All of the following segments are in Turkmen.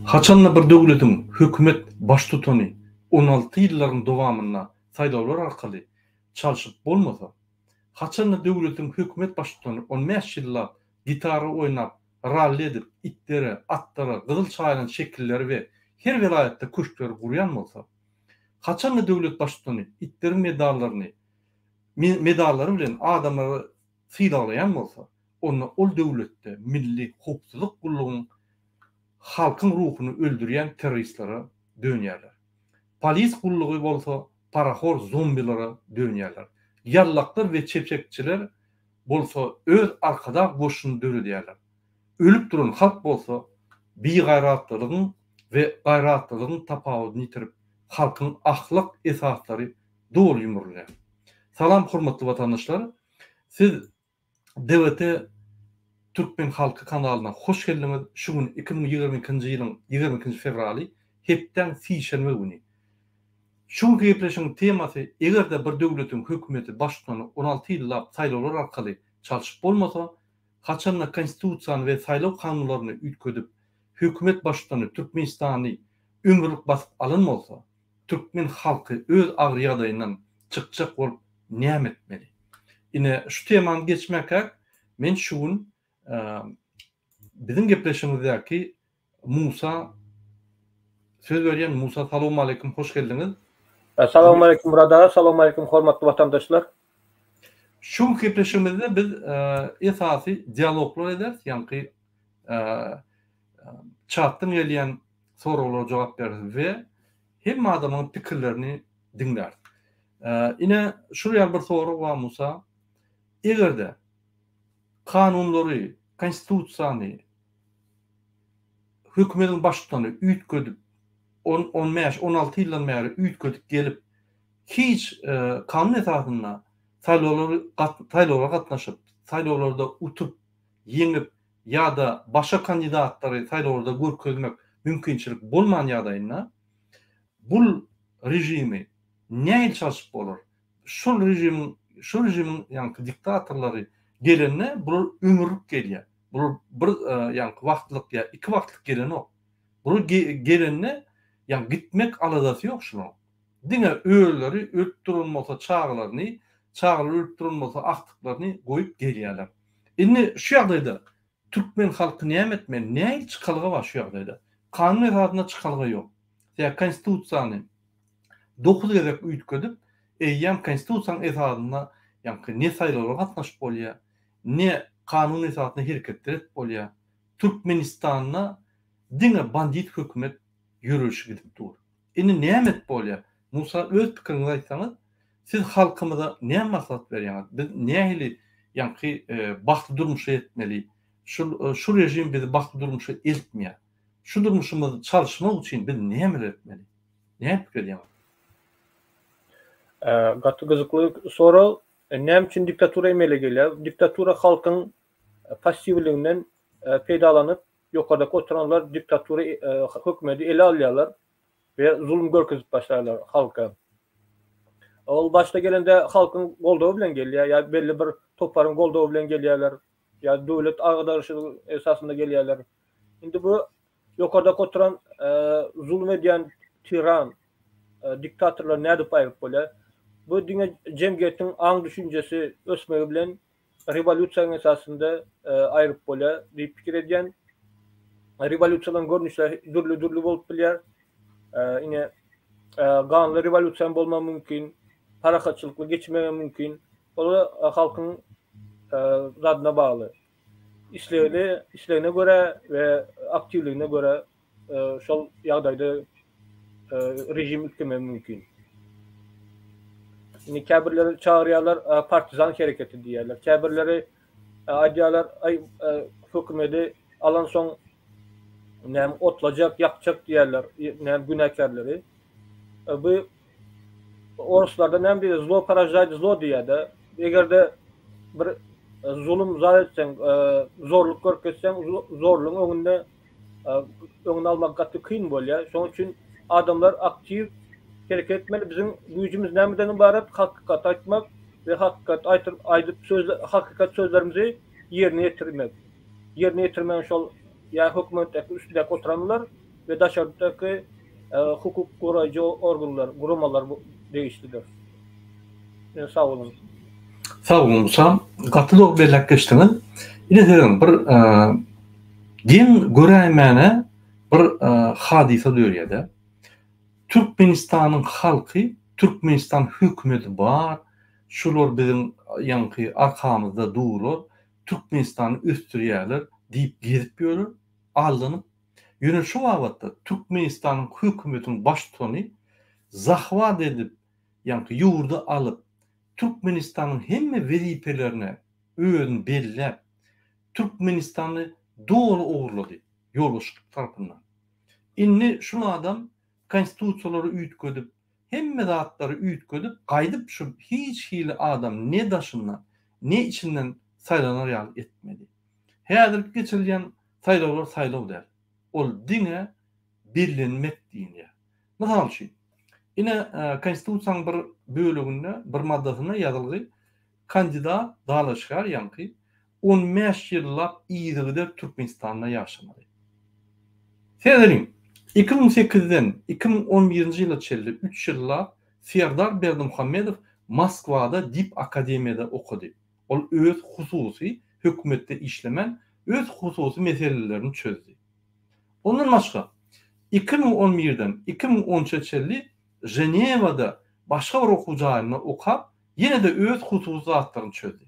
Haçanda bir döwletiň hökümet baştutany 16 ýyllaryň dowamynda saýlawlar arkaly çalşyp bolmasa, haçanda döwletiň hökümet baştutany on bäş ýyllap gitara oýnap, ralli edip, itlere, atlara gyzyl çaýylan şekilleri we her welaýatda köşkleri gurýan bolsa, haçanda döwlet baştutany itleriň medallaryny medallary bilen adamlary sylaglaýan bolsa, onda ol döwletde milli howpsuzlyk gullugyň halkyň ruhuny öldürýän terroristlere dönýärler. Polis gullugy bolsa parahor zombilere dönýärler. Ýallaklar we çepsekçiler bolsa öz arkadag goşunyny döredýärler. Ölüp duran halk bolsa bigaýratlylygyň we gaýratlylygyň tapawudyny ýitirip, halkyň ahlak esaslary doly ýumrulýar. Salam hormatly watandaşlar! Siz DWT Türkmen Halky kanalyna hoş geldiňiz. Şu gün 2022-nji ýylyň 22-nji fewraly, hepdäň sişenbe güni. Şu günki gepleşigiň temasy eger-de bir döwletiň hökümeti baştutany 16 ýyllap saýlawlar arkaly çalşyp bolmasa, haçanda konstitusiýany we saýlaw kanunlaryny üýtgedip, hökümet baştutany Türkmenistany ömürlik basyp alan bolsa, türkmen halky öz agyr ýagdaýyndan çykjak bolup näme etmeli? Ine, şu temany geçmäkäk, men şu gün biziň gepleşigimizdäki Musa söz berýän. Musa, salowmaleýkim, hoş geldiňiz. Salowmaleýkim Murad aga, salowmaleýkim hormatly watandaşlar. Şu günki gepleşigimizde biz esasy dialoglar ederis, ýaňky çatdan gelýän soraglara jogap bereris we hemme adamyň pikirlerini diňläris. Ine, şul ýaly bir sorag bar Musa. Eger-de kanunlary, konstitusiýany hökümetiň baştutany üýtgedip, on, 15, 16 ýyldan bäri üýtgedip gelip, hiç kanun esasynda saýlawlary saýlawlara gatnaşyp, saýlawlarda utup, ýeňip ýa-da başga kandidatlary saýlawlarda görkezmek mümkinçilik bolman ýagdaýynda bul režimi nähili çalşyp bolar? Şol režimiň şol režimiň ýaňky diktatorlary gelende bular ömürlik gelýär. Bular bir ýaňky wagtlyk ýa iki wagtlyk gelenok. Bular gelende ýa gitmek aladasy ýok şularyň. Diňe özleri ölüp duran bolsa çagalaryny, çagalary ölüp duran bolsa agtyklaryny goýup gelýärler. Indi şu ýagdaýda türkmen halky näme etmeli? Nähili çykalga bar şu ýagdaýda? Kanun esasynda çykalga ýok. Sebäbi konstitusiýany 9 gezek üýtgedip, eýýäm konstitusiýanyň esasynda ýaňky ne saýlawlara gatnaşyp bolýar, ne kanun esasynda hereketler edip bolýar. Türkmenistanda diňe bandit hökümet ýörelişi gidip dur. Indi näme edip bolýar? Musa öz pikiriňizi aýtsaňyz, siz halkymyza näme maslahat berýäňiz? Biz nähili ýaňky bagtly durmuşa ýetmeli? Şul şu režim bizi bagtly durmuşa eltmeýär. Şu durmuşymyzy çalyşmak üçin biz nämeler etmeli? Näme pikir edýäňiz? Gaty gyzykly sorag. Näme üçin diktatura emele gelýär? Diktatura halkyň passiwliginden peýdalanyp, ýokardaky oturanlar diktatura hökümeti ele alýarlar we zulum görkezip başlaýarlar halka. Ol başda gelende halkyň goldawy bilen gelýär ýa belli bir toparyň goldawy bilen gelýärler ýa döwlet agdaryşynyň esasynda gelýärler. Indi bu ýokardaky oturan zulum edýän tiran, diktatorlary nädip aýryp bolýar? Bu diňe jemgyýetiň aň-düşünjesi ösmegi bilen rewolýusiýanyň esasynda aýryp bolýar diýip pikir edýän. Rewolýusiýalaryň görnüşleri dürli-dürli bolup bilýär. Ine, ganly rewolýusiýa hem bolmagy mümkin, parahatçylykly geçmegi hem mümkin. Ol halkyň zadyna bagly. Islegini, islegine görä we aktiwligine görä şol ýagdaýda režim üýtgemegi mümkin. Indi käbirleri çagyrýarlar partizan hereketi diýýärler. Käbirleri aýdýarlar, aý hökümeti alansoň näme otlajak, ýakjak diýýärler, näme günäkärleri. Bu Oruslarda näme diýýär, zlo porojdaýt zlo diýýär-de. Eger-de bir zulum zat etseň, zorluk görkezseň, zorlugyň öňünde öňüni almak gaty kyn bolýar. Şonuň üçin adamlar aktiw hereket etmeli. Biziň güýjümiz nämeden ybarat? Hakykaty aýtmak we hakykaty aýtyp, aýdyp söz, hakykat sözlerimizi ýerine ýetirmek. Ýerine ýetirmegiň şol ýa hökümetdäki üstündäki oturanlar. we daşardaky hukuk goraýjy organlar, guramalar degişlidir. Sag boluň. Sag boluň Musam. Gaty dogry belläp geçdiňiz. Ine siziň bir geň göräýmäne bir hadysa dörýär-de. Türkmenistanyň halky, Türkmenistan hökümeti bar, şular biziň ýaňky arkamyzda durlar, Türkmenistany ösdürýärler diýip gezip ýörler, aldanyp. Ýöne şu babatda Türkmenistanyň hökümetiniň baştutany zahwat edip, ýaňky ýurdy alyp, Türkmenistanyň hemme wezipelerine özüni belläp, Türkmenistany doly ogurlady ýolbaşçylyk tarapyndan. Indi şul adam konstitusiýalary üýtgedip, hemme zatlary üýtgedip, gaýdyp şu hiç hili adam ne daşyndan, ne içinden saýlanar ýaly etmeli. Häzirki geçirilýän saýlawlar saýlaw däl. Ol diňe bellenmek diýilýär. Mysal üçin, ine konstitusiýanyň bir böleginde, bir maddasynda ýazylgy, kandidat, dalaşgär ýaňky 15 ýyllap yzygider Türkmenistanda ýaşamaly. Seredeliň, 2008-den 2011-nji ýyla çenli üç ýyllap Serdar Berdimuhamedow Moskwada Dip akademiýada okady. Ol öz hususy hökümetde işlemän, öz hususy meselelerini çözdi. Ondan başga, 2011-den 2013-e çenli Ženewada başga bir okuw jaýynda okap, ýene-de öz hususy zatlaryny çözdi.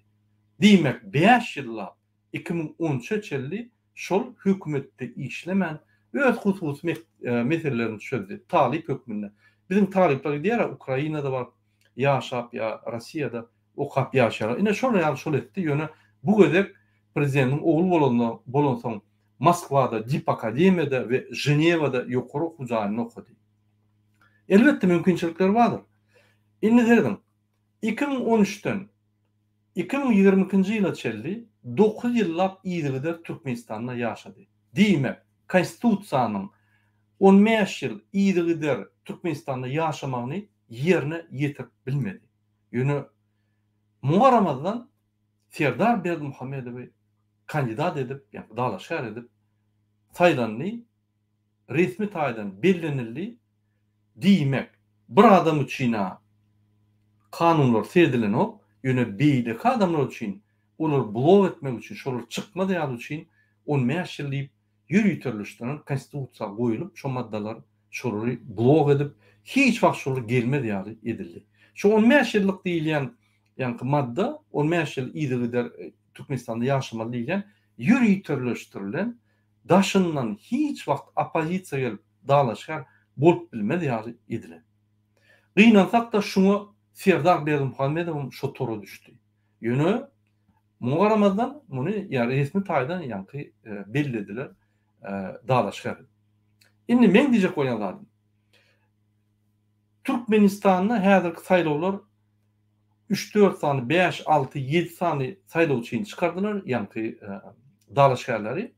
Diýmek, bäş ýyllap, 2013-e çenli şol hökümetde işlemän, öz hususy meselelerini çözdi, talyp hökmünde. Biziň talyplar gidýär-ä Ukrainada baryp ýaşap ýa Rossiýada okap ýaşaýarlar. Ine şol ýaly şol etdi, ýöne bu gezek prezidentiň ogly bolanda bolansoň Moskwada Dip akademiýada we Ženewada ýokary okuw jaýynda okady. Elbetde mümkinçilikleri bardyr. Indi serediň, 2013-den 2022-nji ýyla çenli dokuz ýyllap yzygider Türkmenistanda ýaşady. Diýmek, Konstitusiýanyň 15 ýyl yzygider Türkmenistanda ýaşamagyny ýerine ýetirip bilmedi. Ýöne muňa garamazdan Serdar Berdimuhamedowy kandidat edip, ýagny dalaşgär edip saýlandy, resmi taýdan bellenildi. Diýmek, bir adam üçin-ä kanunlar seredilenok, ýöne beýleki adamlar üçin olary blok etmek üçin, şolar çykmaz ýaly üçin 15 ýyl diýip ýöriteleşdirilen konstitusiýa goýulyp şo maddalar şolary blok edip hiç wagt şolar gelmez ýaly edildi. Şu 15 ýyllyk diýilýän ýaňky madda 15 ýyl yzygider Türkmenistanda ýaşamaly diýilýän ýöriteleşdirilen daşyndan hiç wagt oppozisiýa gelip dalaşgär bolup bilmez ýaly edilen. Gynansak-da şuňa Serdar Berdimuhamedowam şo tora düşdi. Ýöne Muňa garamazdan, muny ýa resmi taýdan ýaňky bellediler dalaşgär. Indi meň diýjek bolýan zadym, Türkmenistanda häzirki saýlawlar üç-dört sany, bäş, alty, ýedi sany saýlawçyny çykardylar, ýaňky dalaşgärleri.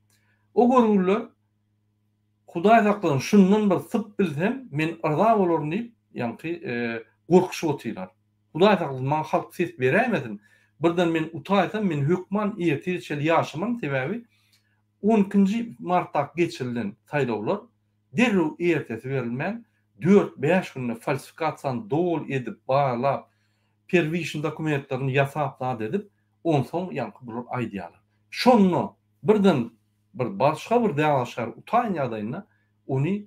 O görgüliler Hudaý saklasyn, şundan bir syp bilsem, men yrza bolaryn diýip, ýaňky gorkuşyp otyrlar. Hudaý saklasyn, maňa halk ses beräýmesin. Birden men utaýsam, men hökman ertire çenli ýaşamaryn, sebäbi on ikinji martdaky geçirilen saýlawlar derrew ertesi berilmän, dört-bäş günde falsifikasiýany doly edip, barlap, perwiçny dokumentlerini ýasap zat edip, onsoň ýaňky bular aýdýarlar. Şonda birden bir başga bir dalaşgär utaýan ýagdaýynda ony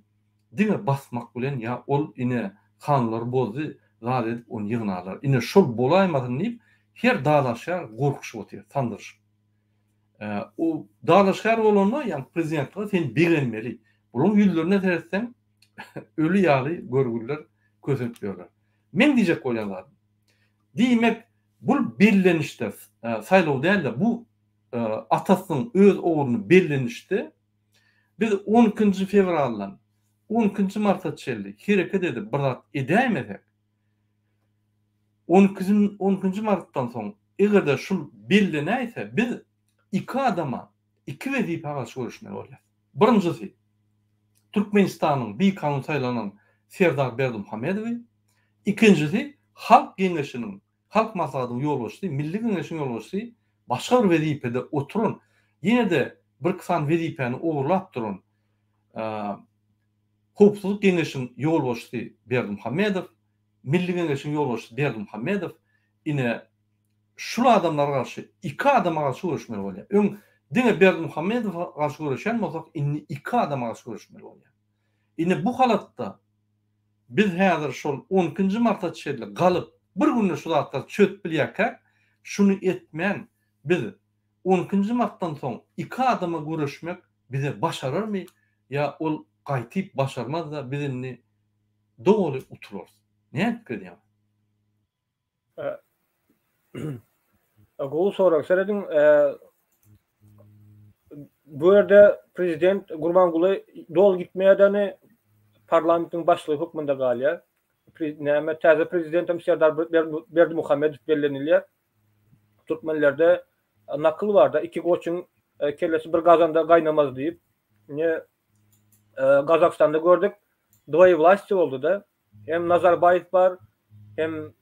diňe basmak bilen ýa ol ine kanunlary bozdy zat edip ony ýygnarlar. Ine şol bolaýmasyn diýip her dalaşgär gorkuşyp otyr, sandyryşyp. O dalaşgär bolanda ýagny prezidentlige sen begenmeli. Bularyň ýüzlerine seretseň öli ýaly görgüliler kösenip ýörler. Meň diýjek bolýan zadym. Diýmek bul bellenişde saýlaw däl-de bu atasynyň öz ogluny bellenişde biz on ikinji fewraldan on ikinji marta çenli hereket edip bir zat edäýmesek, on ikinji on ikinji martdan soň eger-de şul bellenäýse biz iki adama iki wezipä garşy göreşmeli bolýas. Birinjisi, Türkmenistanyň bikanun saýlanan Serdar Berdimuhamedowy, ikinjisi, Halk Geňeşiniň Halk Maslahatynyň ýolbaşçysy, Milli Geňeşiň ýolbaşçysy başga bir wezipede oturan, ýene-de birki sany wezipäni ogurlap duran. Howpsuzlyk geňeşiň ýolbaşçysy Berdimuhamedow, Milli geňeşiň ýolbaşçysy Berdimuhamedow ine şul adamlara garşy, iki adama garşy göreşmeli bolýar. Öň diňe Berdimuhamedowa garşy göreşýän bolsak, indi iki adama garşy göreşmeli bolýar. Ine bu halatda biz häzir şol on ikinji marta çenli galyp, bir günde şu zatlary çözüp bilýärkäk, şuny etmän biz on ikinji martdan soň iki adama göreşmek bize başararmy ýa ol gaýtyp başarmaz-da biz indi doly utularys. Näme pikir edýäňiz? Gowy sorag. Serediň, bu ýerde prezident Gurbanguly doly gitmeýär-de, parlamentiň başlygy hökmünde galýar. Näme, täze prezident hem Serdar Berdimuhamedow bellenilýär. Türkmenlerde nakyl bar-da, iki goçuň kellesi bir gazanda gaýnamaz diýip. Ine, Gazagystanda gördük, dwoýewlastiýa boldy-da. Hem Nazarbaýew bar, hem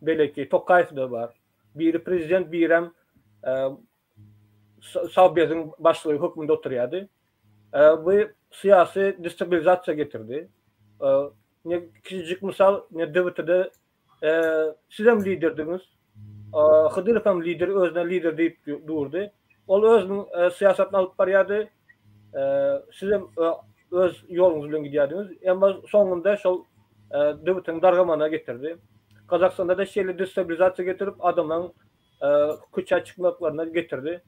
beýleki Tokaýew-de bar. Biri prezident, birem Sowbeziň başlygy hökmünde oturýardy. Bu syýasy destabilizasiýa getirdi. Ine kiçijik mysal, ine DWT-de Sizem liderdiňiz. Hydyrow hem lider, özüne lider diýip durdy. Ol özüniň syýasatyny alyp barýardy. Sizem öz ýoluňyz bilen gidýärdiňiz. Emma soňunda şol döwletiň dargamagyna getirdi. Gazagystanda-da şeýle destabilizasiýa getirip, adamlaryň köçä çykmaklaryna getirdi.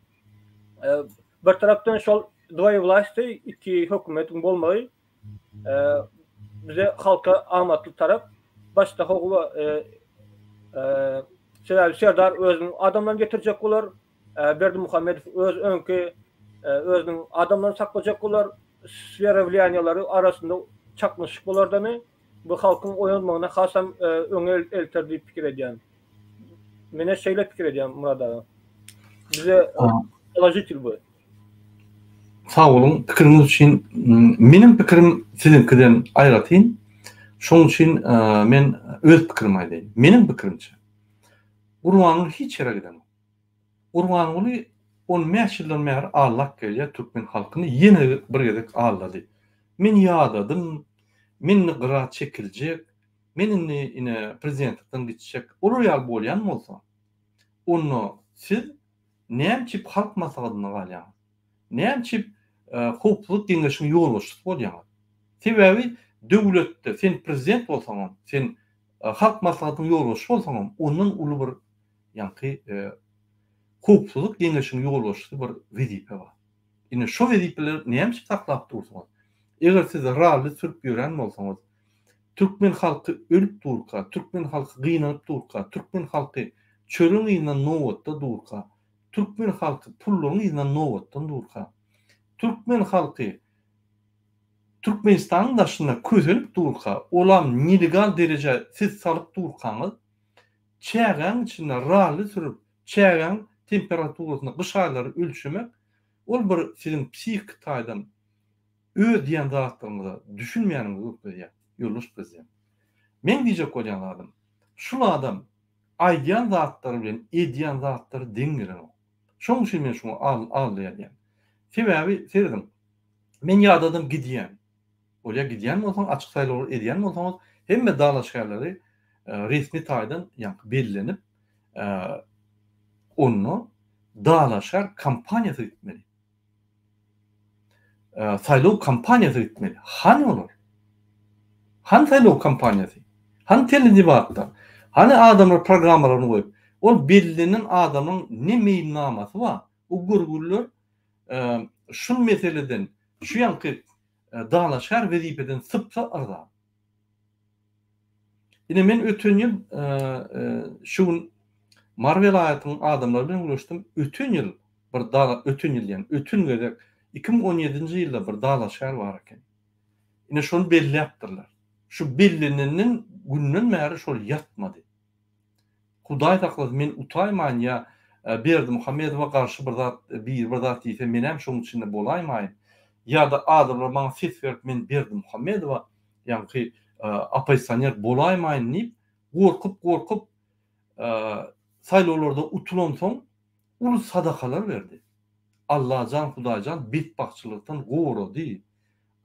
Bir tarapdan şol dwoýewlastiý, iki hökümetiň bolmagy Bize halka amatly tarap başda hawa sebäbi Serdar özüniň adamlaryny getirjek bolar, Berdimuhamedow öz öňki özüniň adamlaryny saklajak bolar, sfera wliýaniýalary arasynda çaknyşyk bolardany bu halkyň oýanmagyna hasam öňe elter diýip pikir edýän. Menä şeýle pikir edýän Myrat aga. Bize položitel bu. Sag boluň pikiriňiz üçin. Meniň pikirim siziňkiden aýratyn. Şonuň üçin men öz pikirimi aýdaýyn. Meniň pikirimçe, Gurbanguly hiç ýere gidenok. Gurbanguly 15 ýyldan bäri aldap gelýär türkmen halkyny, ýene bir gezek aldady. Men ýadadym, men indi gyra çekiljek, men indi ine prezidentlikden gitjek. Olar ýaly bolýan bolsa, onda siz Näme üçin Halk Maslahatynda galýaňyz? Näme üçin Howpsuzlyk Geňeşiniň ýolbaşçysy bolýaňyz? Sebäbi döwletde sen prezident bolsaňam, sen Halk Maslahatynyň ýolbaşçysy bolsaňam, ondan uly bir ýaňky Howpsuzlyk Geňeşiniň ýolbaşçysy bir wezipe bar. Ine şo wezipeleri näme üçin saklap dursuňyz? Eger siz rally sürüp ýören bolsaňyz, Türkmen halky ölüp durka, türkmen halky gynanyp durka, türkmen halky çöregiň yzyndan nobatda durka, türkmen halky pullaryň yzyndan nobatdan durka, türkmen halky Türkmenistanyň daşynda kösenip durka, olam nelegal derejä siz salyp durkaňyz, çägäň içinde rally sürüp, çägäň temperaturasyny gyş aýlary ölçemek, ol bir siziň psihiki taýdan Öz diýen zatlaryňyza düşünmeýäniňizi görkezýär, ýoldaş prezident. Meň diýjek bolýan zadym, şul adam aýdýan zatlary bilen edýän zatlary deň gelenok. Şonuň üçin men şuňa aldaýar diýýän. Sebäbi serediň, men ýadadym gidýän. Bolýa gidýän bolsaň, açyk saýlawlar edýän bolsaňyz, hemme dalaşgärleri resmi taýdan ýaňky bellenip, onda dalaşgär kampaniýasy gitmeli. Saýlaw kampaniýasy gitmeli. Hany olar? Hany saýlaw kampaniýasy? Hany teledebatlar? Hany adamlar programmalaryny goýup, ol bellenen adamyň ne meýilnamasy bar? O görgüliler şul meseleden, şu ýaňky dalaşgär wezipeden sypsa yrza. Ine men öten ýyl şu gün Mary welaýatynyň adamlary bilen görüşdim. Öten ýyl bir dala öten ýyl diýen, öten gezek 2017-nji ýylda bir dalaşgär bar eken. Ine şony belläpdirler. Şu bellenenden günden bäri şol ýatmady. Hudaý saklasyn men utaýmaýyn ýa Berdimuhamedowa garşy bir zat biri bir zat diýse menem şoň içinde bolaýmaýyn. Ýa-da adamlar maňa ses berip men Berdimuhamedowa ýaňky oppozisioner bolaýmaýyn diýip gorkup-gorkup saýlawlarda utulansoň uly sadakalar berdi. Allajan Hudaýjan betbagtçylykdan gorady.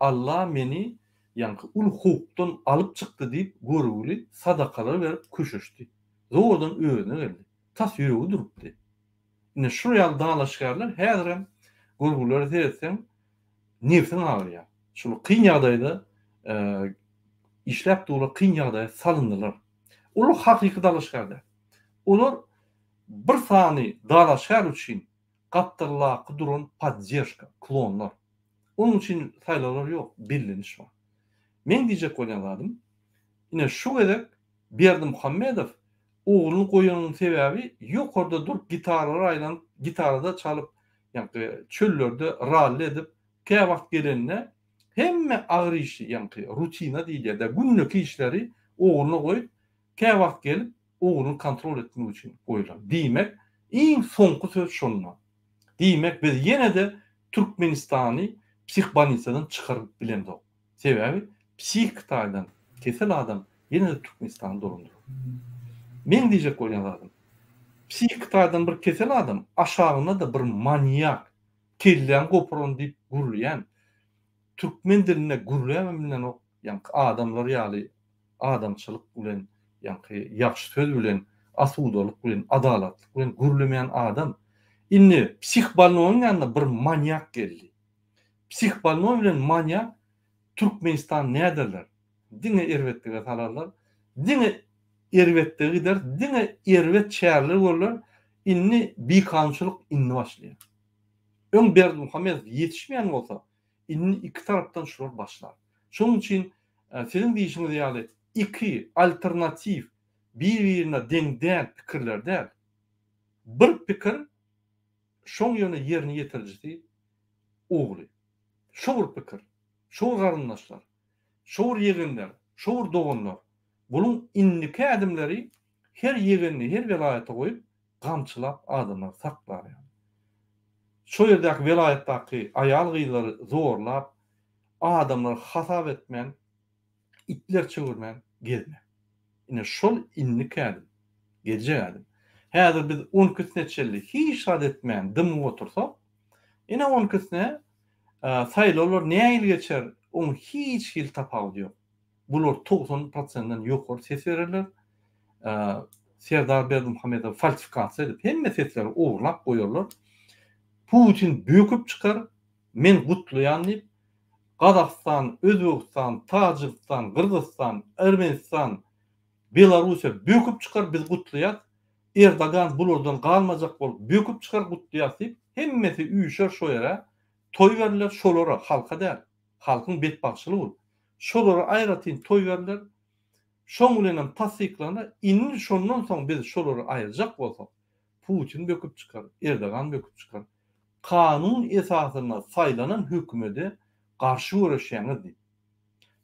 Alla meni ýaňky uly howpdan alyp çykdy diýip görgüli sadakalar berip köşeşdi. Zordan özüne geldi. Tas ýüregi durupdy. Ine şul ýaly dalaşgärler häzirem görgülere seretseň nebsiň agyrýar. Şul kyn ýagdaýda işläp durlar kyn ýagdaýa salyndylar. Olar hakyky dalaşgär däl. Olar bir sany dalaşgär üçin gapdallaky duran poddežka, klonlar. Onuň üçin saýlawlar ýok, belleniş bar. Meň diýjek bolýan zadym, ine şu gezek Berdimuhamedow ogluny goýanynyň sebäbi ýokarda durup gitaralar aýlanyp, gitarada çalyp, ýaňky çöllerde ralli edip, käwagt gelende hemme agyr işi, ýaňky rutina diýilýär-dä, gündeki işleri ogluna goýup, käwagt gelip ogluny kontrol etmek üçin goýlan. Diýmek, iň soňky söz şonda. Diýmek, biz ýene-de Türkmenistany psihbolnisadan çykaryp bilemzok. Sebäbi psihiki taýdan kesel adam ýene-de Türkmenistany dolandyrar. Meň diýjek bolýan zadym, psihiki taýdan bir kesel adam aşagynda-da bir manýak, kelläň goparan diýip gürleýän, türkmen dilinde gürläbem bilenok, ýaňky adamlar ýaly adamçylyk bilen, ýaňky ýagşy söz bilen, asudalyk bilen, adalatlyk bilen gürlemeýän adam. Indi psihbolnoýyň ýanyna bir manýak geldi. Psihbolnoý bilen manýak Türkmenistan näderler? Diňe erbetlige salarlar. Diňe erbetlige gider, diňe erbet çäreler görler. Indi bikanunçylyk indi başlaýar. Öň Berdimuhamedow ýetişmeýän bolsa, indi iki tarapdan şular başlar. Şonuň üçin siziň diýşiňiz ýaly iki alternatiw bir-birine deň däl pikirler däl. Bir pikir şoň ýöne ýerine ýetirijisi ogly. Şo bir pikir, şo bir garyndaşlar, şo bir ýegenler, şo bir doganlar. Buluň indiki ädimleri her ýegenini her welaýata goýup gamçylap adamlary saklar ýaly. Şo ýerdäki welaýatdaky aýal-gyzlary zorlap, adamlary hasap etmän, itlerçe görmän gezmek. Ine şol indiki ädim, geljek ädim. Häzir biz on ikisine çenli hiç zat etmän dymyp otursak, ine on ikisine saýlawlar nähili geçer, oň hiç hili tapawudy ýok. Bular 90 prosentden ýokary ses bererler. Serdar Berdimuhamedow falsifikasiýa edip, hemme sesleri ogurlap goýarlar. Putin böküp çykar, men gutlaýan diýip, Gazagystan, Özbegistan, Täjigistan, Gyrgyzystan, Ermenistan, Belarussiýa böküp çykar, biz gutlaýas. Erdogan bulardan galmajak bolup böküp çykar, gutlaýas diýip, hemmesi üýşer şo ýere, toý berler şolara, halka däl. Halkyň betbagtçylygy bul. Şolara aýratyn toý berler. Şoň bilenem tassyklanar. Indi şondan soň biz şolary aýyrjak bolsak, Putin böküp çykar, Erdogan böküp çykar. Kanun esasynda saýlanan hökümede garşy göreşýäňiz diýip.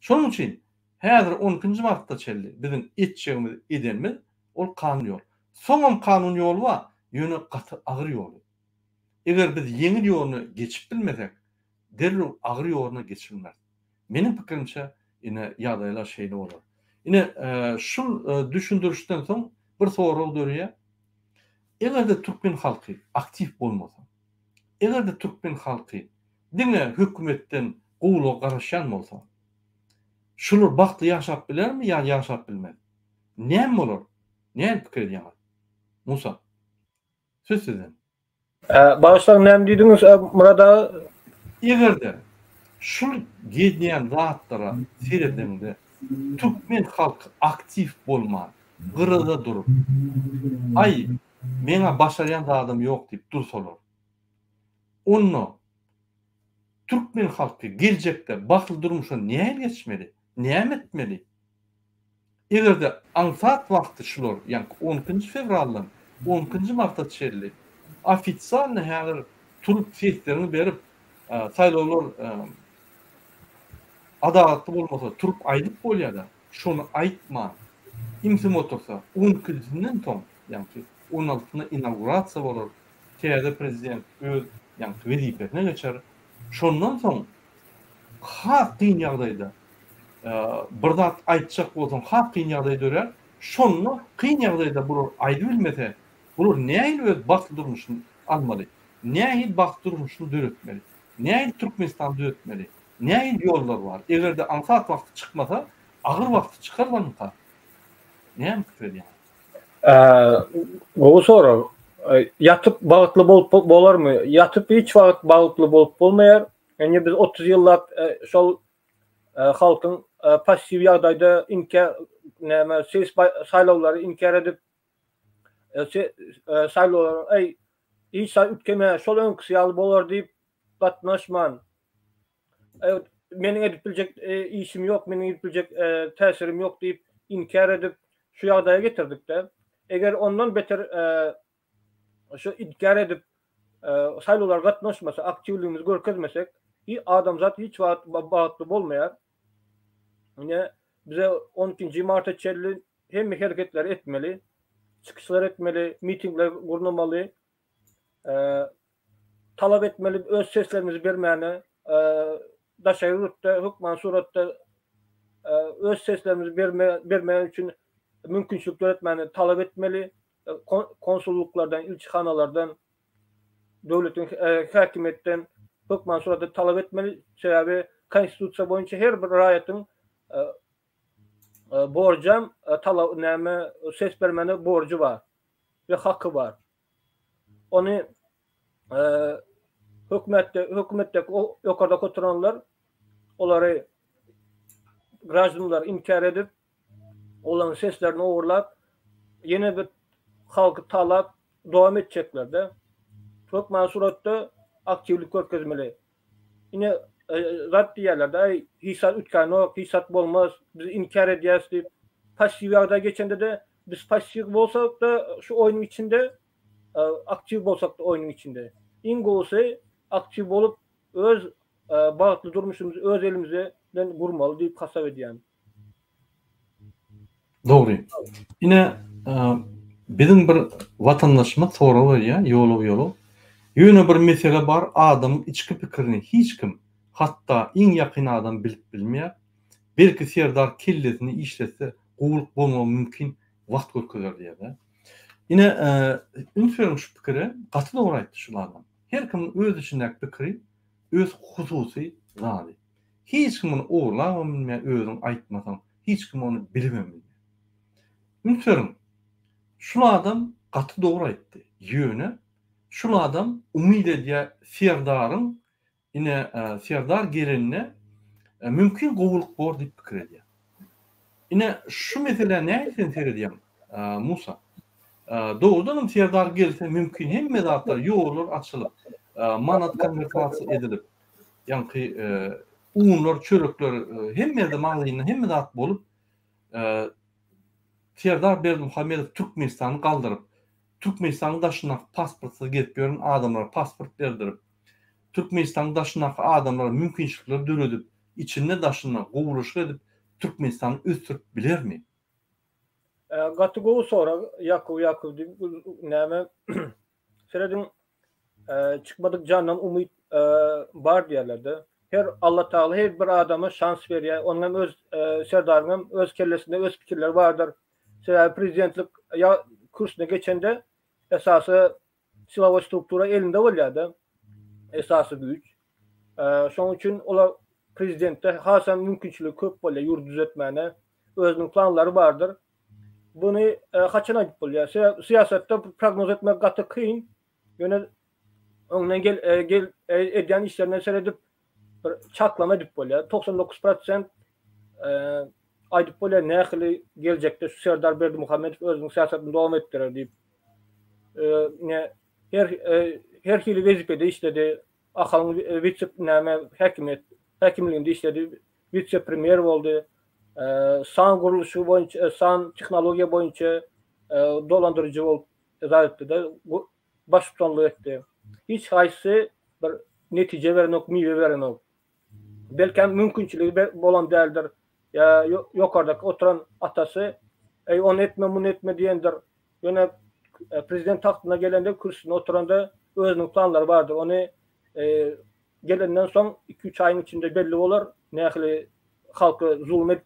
Şonuň üçin häzir on ikinji martda çenli biziň etjegimiz, edenimiz ol kanun ýol. Soňam kanun ýoly bar, ýöne gaty agyr ýoly. Eger biz ýeňil ýoluny geçip bilmesek, derrew agyr ýoluna geçilmez. Meniň pikirimçe, ine, ýagdaýlar şeýle bolar. Ine, şul düşündirişden soň bir sorag döreýär. Eger-de türkmen halky aktiw bolmasa, eger-de türkmen halky diňe hökümetden gowulyga garaşýan bolsa, şular bagtly ýaşap bilermi ýa ýaşap bilmez? Näme bolar? Näme pikir edýäňiz? Musa, söz sizden. Bagyşlaň näme diýdiňiz Myrat aga? Egerde şul gelýän zatlara seredeňde türkmen halky aktiw bolman gyrada durup aý meňä başarýan zadym ýok diýip dursalar onda türkmen halky geljekde bagtly durmuşa nähili geçmeli näme etmeli Eger-de aňsat wagty şular, ýaňky on ikinji fewraldan on ikinji marta çenli ofitsialny häzir turup sesleriňi berip, saýlawlar adalatly bolmasa turup aýdyp bolýar-da, şony aýtman, ümsüm otursa, on ikinjisinden soň, ýaňky on altysynda inaugurasiýa bolar, täze prezident öz ýaňky wezipesine geçer, şondan soň has kyn ýagdaýda bir zat aýtjak bolsaň has kyn ýagdaý dörär. Şonda kyn ýagdaýda bular aýdybilmese, bular nähili öz bagtly durmuşyny almaly? Nähili bagtly durmuşyny döretmeli? Nähili Türkmenistany düzetmeli? Nähili ýollar bar? Eger-de aňsat wagty çykmasa, agyr wagty çykarlarmyka? Näme pikir edýäňiz? Gowy sorag. Ýatyp bagtly bolup bolarmy? Ýatyp hiç wagt bagtly bolup bolmaýar. Indi biz 30 ýyllap şol halkyň passiw ýagdaýda inkär näme ses saýlawlary inkär edip saýlawlar eý hiç zat üýtgemeýär şol öňküsi ýaly bolar diýip gatnaşman meniň edip biljek işim ýok meniň edip biljek täsirim ýok diýip inkär edip şu ýagdaýa getirdik-de. Eger ondan beter şu inkär edip saýlawlara gatnaşmasa, aktiwligimizi görkezmesek, adamzat hiç wagt bagtly bolmaýar. Ine, bize on ikinji marta çenli hemme hereketleri etmeli, çykyşlar etmeli, mitingler gurnamaly, talap etmeli öz seslerimizi bermäne, daşary ýurtda hökman suratda öz seslerimizi berme bermek üçin mümkinçilik döretmäni talap etmeli. Konsullyklardan, ilçihanalardan, döwletiň häkimiýetden hökman suratda talap etmeli. Sebäbi konstitusiýa boýunça her bir raýatyň borjam talap näme ses bermäne borjy bar we haky bar. Ony hökümetde hökümetdeki ýokardaky oturanlar olary graždanlar inkär edip olaryň seslerini ogurlap ýene bir halky talap dowam etjeklerde hökman suratda aktiwlik görkezmeli. Ine zat diýýärler-de, aý hiç zat üýtgänok, hiç zat bolmaz, biz inkär edýäris diýip. Passiw ýagdaýa geçende-de biz passiw bolsak-da şu oýnuň içinde, aktiw bolsak-da oýnuň içinde. Iň gowusy aktiw bolup öz bagtly durmuşymyzy öz elimize bilen gurmaly diýip hasap edýän. Dogry. Ine, biziň bir watandaşymyz sorag berýär, ýolog ýolog. Ýöne bir mesele bar, adamyň içki pikirini hiç kim, hatda iň ýakyn adam bilip bilmeýär. Belki Serdar kellesini işletse gowulyk bolmagy mümkin, wagt görkezer diýýär-de. Ine, üns beriň şu pikire, gaty dogry aýtdy şul adam. Her kimiň öz içindäki pikiri öz hususy zady. Hiç kim ony ogurlabam bilmeýär, özüň aýtmasaň, hiç kim ony bilibem bilmeýär. Üns beriň, şul adam gaty dogry aýtdy. Ýöne şul adam umyt edýär Serdaryň ine Serdar gelende mümkin gowulyk bor diýip pikir edýär. Ine şu meselä nähili sen seredýäň Musa? Dogrudanam Serdar gelse mümkin hemme zatlar ýollar açylyp, manat konwertasiýa edilip, ýaňky unlar, çörekler hemme ýerde magazynda hemme zat bolup, Serdar Berdimuhamedow Türkmenistany galdyryp, Türkmenistanyň daşyndaky pasportsyz gezip ýören adamlara pasport berdirip, Türkmenistanyň daşyndaky adamlara mümkinçilikleri döredip, içinde-daşynda gowulaşyk edip Türkmenistany ösdürip bilermi? Gaty gowy sorag Ýakuw Ýakuw diýip näme serediň çykmadyk jandan umyt bar diýerlerde. Her Alla Tagala her bir adama şans berýär. Onuň hem öz Serdaryň hem öz kellesinde öz pikirleri bardyr. Sebäbi prezidentlik ýa kürsüne geçende esasy silowoý struktura elinde bolýar-da. Esasy güýç. Şonuň üçin olar prezidentde hasam mümkinçiligi köp bolýar ýurdy düzetmäne. Özüniň planlary bardyr. Buny haçan aýdyp bolýar? Syýasatda prognoz etmek gaty kyn. Ýöne öňden gel gel edýän işlerine seredip bir çaklama edip bolýar. 99 prosent aýdyp bolýar nähili geljekde şu Serdar Berdimuhamedow özüniň syýasatyny dowam etdirer diýip. Ne her her hili wezipede işledi. Ahalyň wise näme häkimiýet häkimliginde işledi. Wise-premýer boldy. San gurluşy boýunça, san tehnologiýa boýunça dolandyryjy bolup zat etdi-de, baştutanlyk etdi. Hiç haýsysy bir netije berenok, miwe berenok. Belkäm mümkinçiligi bolan däldir. Ýa ýokardaky oturan atasy, Eý, ony etme, muny etme diýendir. Ýöne prezident tagtyna gelende, kürsüsinde oturanda özüniň planlary bardyr. Ony gelenden soň iki-üç aýyň içinde belli bolar, nähili halky zulum et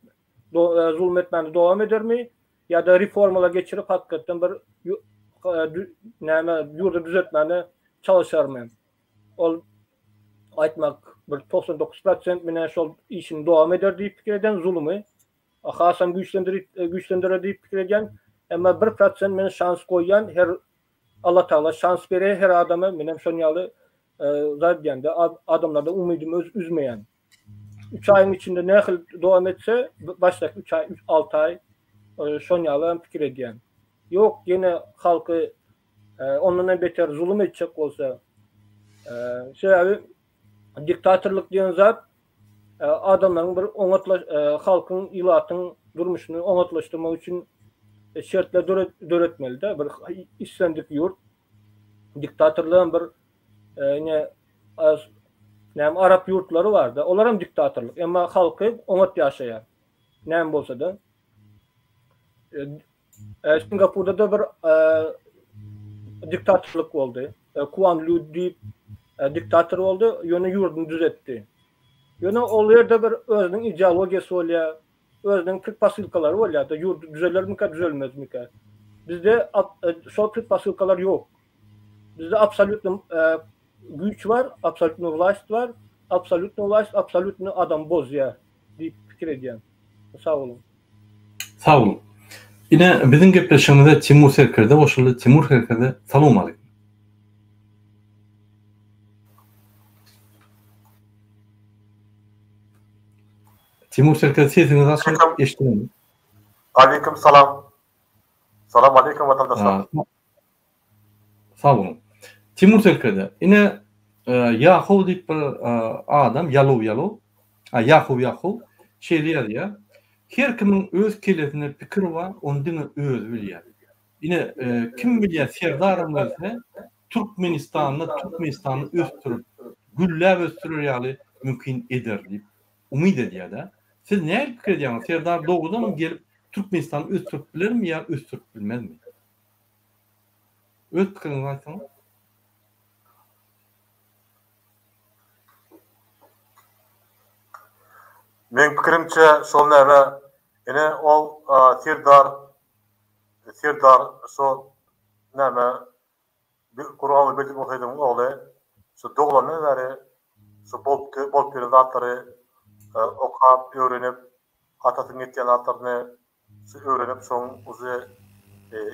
zulum etmäni dowam edermi ýa-da reformalar geçirip hakykatdan bir näme ýurdy düzetmäne çalyşarmy? Ol aýtmak. Bir 99 prosent menä şol işini dowam eder diýip pikir edýän zulumy hasam güýçlendirip güýçlendirer diýip pikir edýän. Emma 1% men şans goýýan her Allah Tagala şans berýär her adama menem şon ýaly zat edýän-de adamlardan umydymy üzmeýän. Üç aýyň içinde nähili dowam etse, başdaky üç aý, alty aý şon ýaly hem pikir edýän. Ýok, ýene halky ondan hem beter zulum etjek bolsa, sebäbi diktatorlyk diýen zat adamlaryň bir oňatla halkyň, ilatyň durmuşyny oňatlaşdyrmak üçin şertler döretmeli-de, bir islendik ýurt diktatorlygam bir ine näme arap ýurtlary barda, olar hem diktatorlyk, emma halky oňat ýaşaýar. Näme bolsa-da. Singapurda-da bir diktatorlyk boldy. Kuan Lü diýip diktator boldy, ýöne ýurduny düzetdi. Ýöne ol ýerde bir özüniň ideologiýasy bolýar, özüniň predposylkalary bolýar-da, ýurt düzelermikä, düzelmezmikä. Bizde şol predposylkalar ýok. Bizde absolýutny güýç bar, absolýutny wlast bar, absolýutny wlast absolýutny adamy bozýar diýip pikir edýän. Sag boluň. Sag boluň. Ine, biziň gepleşigimize Timur Serkerde goşuldy. Timur Serkerde, salowmaleýkim. Timur Serkerde sesiňizi açyň, eşidemok. Aleýkum salam. Salam aleýkum watandaşlar. Sag boluň. Timur Serkerde, ine Ýahow diýip bir adam, Ýalow Ýalow, a Ýahow Ýahow şeýle ýazýar, Her kimiň öz kellesinde pikir bar, ony diňe özi bilýär. Ine, kim bilýär Serdaram gelse, Türkmenistanda Türkmenistany ösdürip, gülläp ösdürer ýaly mümkin eder diýip umyt edýär-dä. Siz nähili pikir edýäňiz, Serdar dogrudanam gelip Türkmenistany ösdürip bilermi ýa ösdürip bilmezmi? Öz pikiriňizi aýtsaňyz. Meň pikirimçe şol näme ine ol Serdar Serdar şo näme Gurbanguly Berdimuhamedowyň ogly şu doglandan bäri şu bolup bolup gelen zatlary okap öwrenip atasynyň etýän zatlaryny Şu öwrenip şoň uje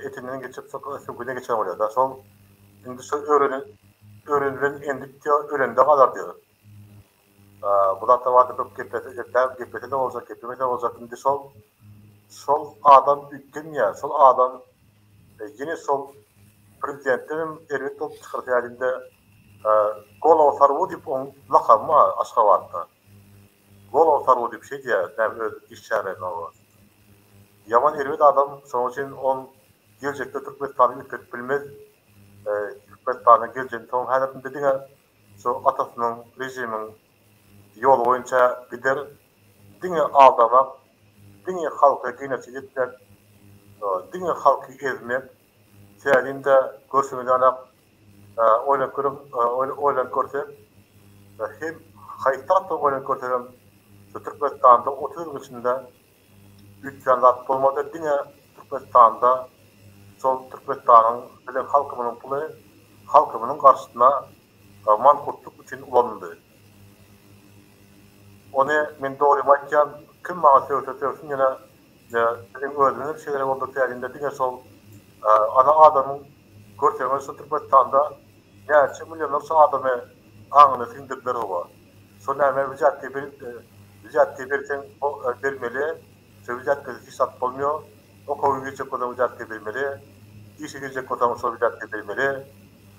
etinden geçip şo süňküne geçen bolýar-da. Şol indi şo öwrenen öwrenilen endik diýýär, ölende galar diýýär. Bu zatlar barada köp geplese gepläp geplese-de boljak, geplemese-de boljak. Indi şol şol adam üýtgemeýär. Şol adam ýene şol prezidentden hem erbet bolup çykar. Sebäbi indi Golowa sarwu diýip oň lakamy bar Aşgabatda. Golowa sarwu diýip şeý diýýär näme öz işçälerine oba. Ýaman erbet adam şonuň üçin ol geljekde Türkmenistany üýtgedip bilmez. Türkmenistanyň geljegini soň häzir indi diňe şu atasynyň režimiň ýoly boýunça gider. Diňe aldamak, diňe halky genosid etmek, diňe halky ezmek. Sebäbi-de görşüňiz ýaly Oýlanyp görüň, oýlanyp görsek, hem haýsy tarapdan oýlanyp görsegem, şu Türkmenistanda 30 ýylyň içinde üýtgän zat bolmady, diňe Türkmenistanda şol Türkmenistanyň biziň halkymyzyň puly halkymyzyň garşysyna mankurtlyk üçin ulanyldy. Ony men dogrymy aýtýan, kim maňa sögse sögsün ýöne biziň özümizem şeýle bolduk täzinde diňe şol ana adamyň Görseňiz şu Türkmenistanda näçe millionlarça adamy aňyna siňdirdiler oba. Şo näme wzýatka wzýatka berseň bermeli, şo wzýatkasiz hiç zat bolmaýar. Okuwa girjek bolsaň wzýatka bermeli, işe girjek bolsaň şo wzýatka bermeli,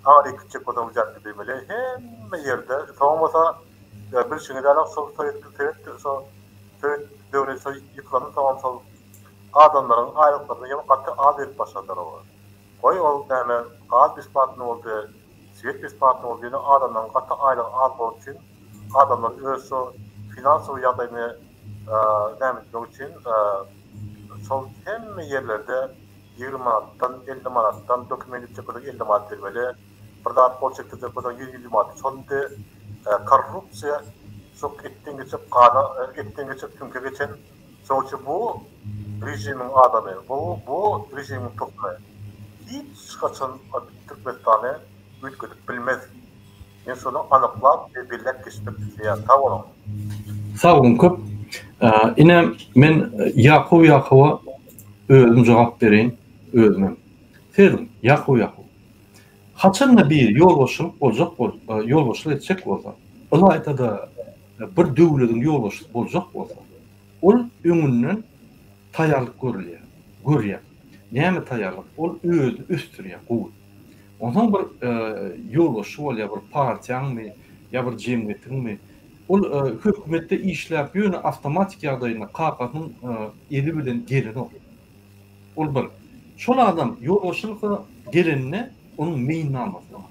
aňryk gitjek bolsaň wzýatka bermeli. Hemme ýerde soň bolsa bilşiňiz ýaly şol sowet sowet şo sowet döwri şo ýykylandan soňam şol adamlaryň aýlyklaryny ýene gaty az berip başladylar oba. Goý ol näme gaz besplatny boldy, swet besplatny boldy ýöne adamlaryň gaty aýlygy az bolany üçin adamlar öz şo finansowy ýagdaýyny näme etmek üçin şol hemme ýerlerde 20 manatdan 50 manatdan dokument etjek bolsaň 50 manat bermeli bir zat gol çekdirjek bolsaň 100-150 manat şol indi korrupsiýa şo etden geçip gana etden geçip süňke geçen Şonuň üçin bu režimiň adamy, bu bu režimiň tohumy hiç haçan Türkmenistany üýtgedip bilmez. Men şony anyklap we belläp geçmek isleýän. Sag boluň. Sag boluň köp. Ine men Ýakuw Ýakuwa özüm jogap bereýin özümem. Serediň Ýakuw Ýakuw. Haçanda biri ýolbaşçylyk boljak bol ýolbaşçylyk etjek bolsa, ylaýta-da bir döwlediň ýolbaşçysy boljak bolsa, ol öňünden taýýarlyk görülýär, görýär. Näme taýýarlyk? Ol özüni ösdürýär gowy. Onsoň bir ýolbaşçy bolýar, bir partiýaňmy ýa bir jemgyýetiňmi. Ol hökümetde işläp ýöne awtomatik ýagdaýynda kakasynyň eli bilen gelenok. Ol bir. Şol adam ýolbaşçylyga gelende onuň meýilnamasy bar.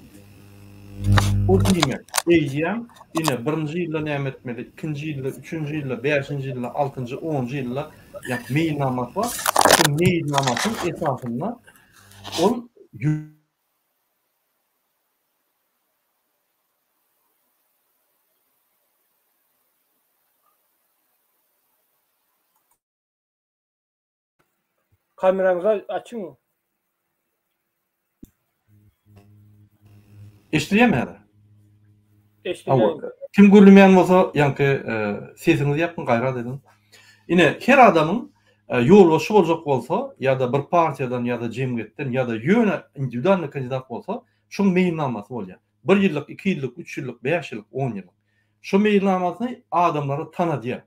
Ol diýmek, eýýäm ine birinji ýylda näme etmeli, ikinji ýylda, üçünji ýylda, bäşinji ýylda, altynjy, onunjy ýylda ýa meýilnamasy bar. Şu meýilnamasynyň esasynda ol Kameraňyzy açyň. Eşidilýärmi häzir? Eşidilýär. Kim gürlemeýän bolsa, ýaňky sesiňizi ýapyň, gaýrat ediň. Ine, her adamyň ýolbaşçy boljak bolsa, ýa-da bir partiýadan, ýa-da jemgyýetden, ýa-da ýöne indiwidualnyý kandidat bolsa, şoň meýilnamasy bolýar. Bir ýyllyk, iki ýyllyk, üç ýyllyk, bäş ýyllyk, on ýyllyk. Şo meýilnamasyny adamlara tanadýar.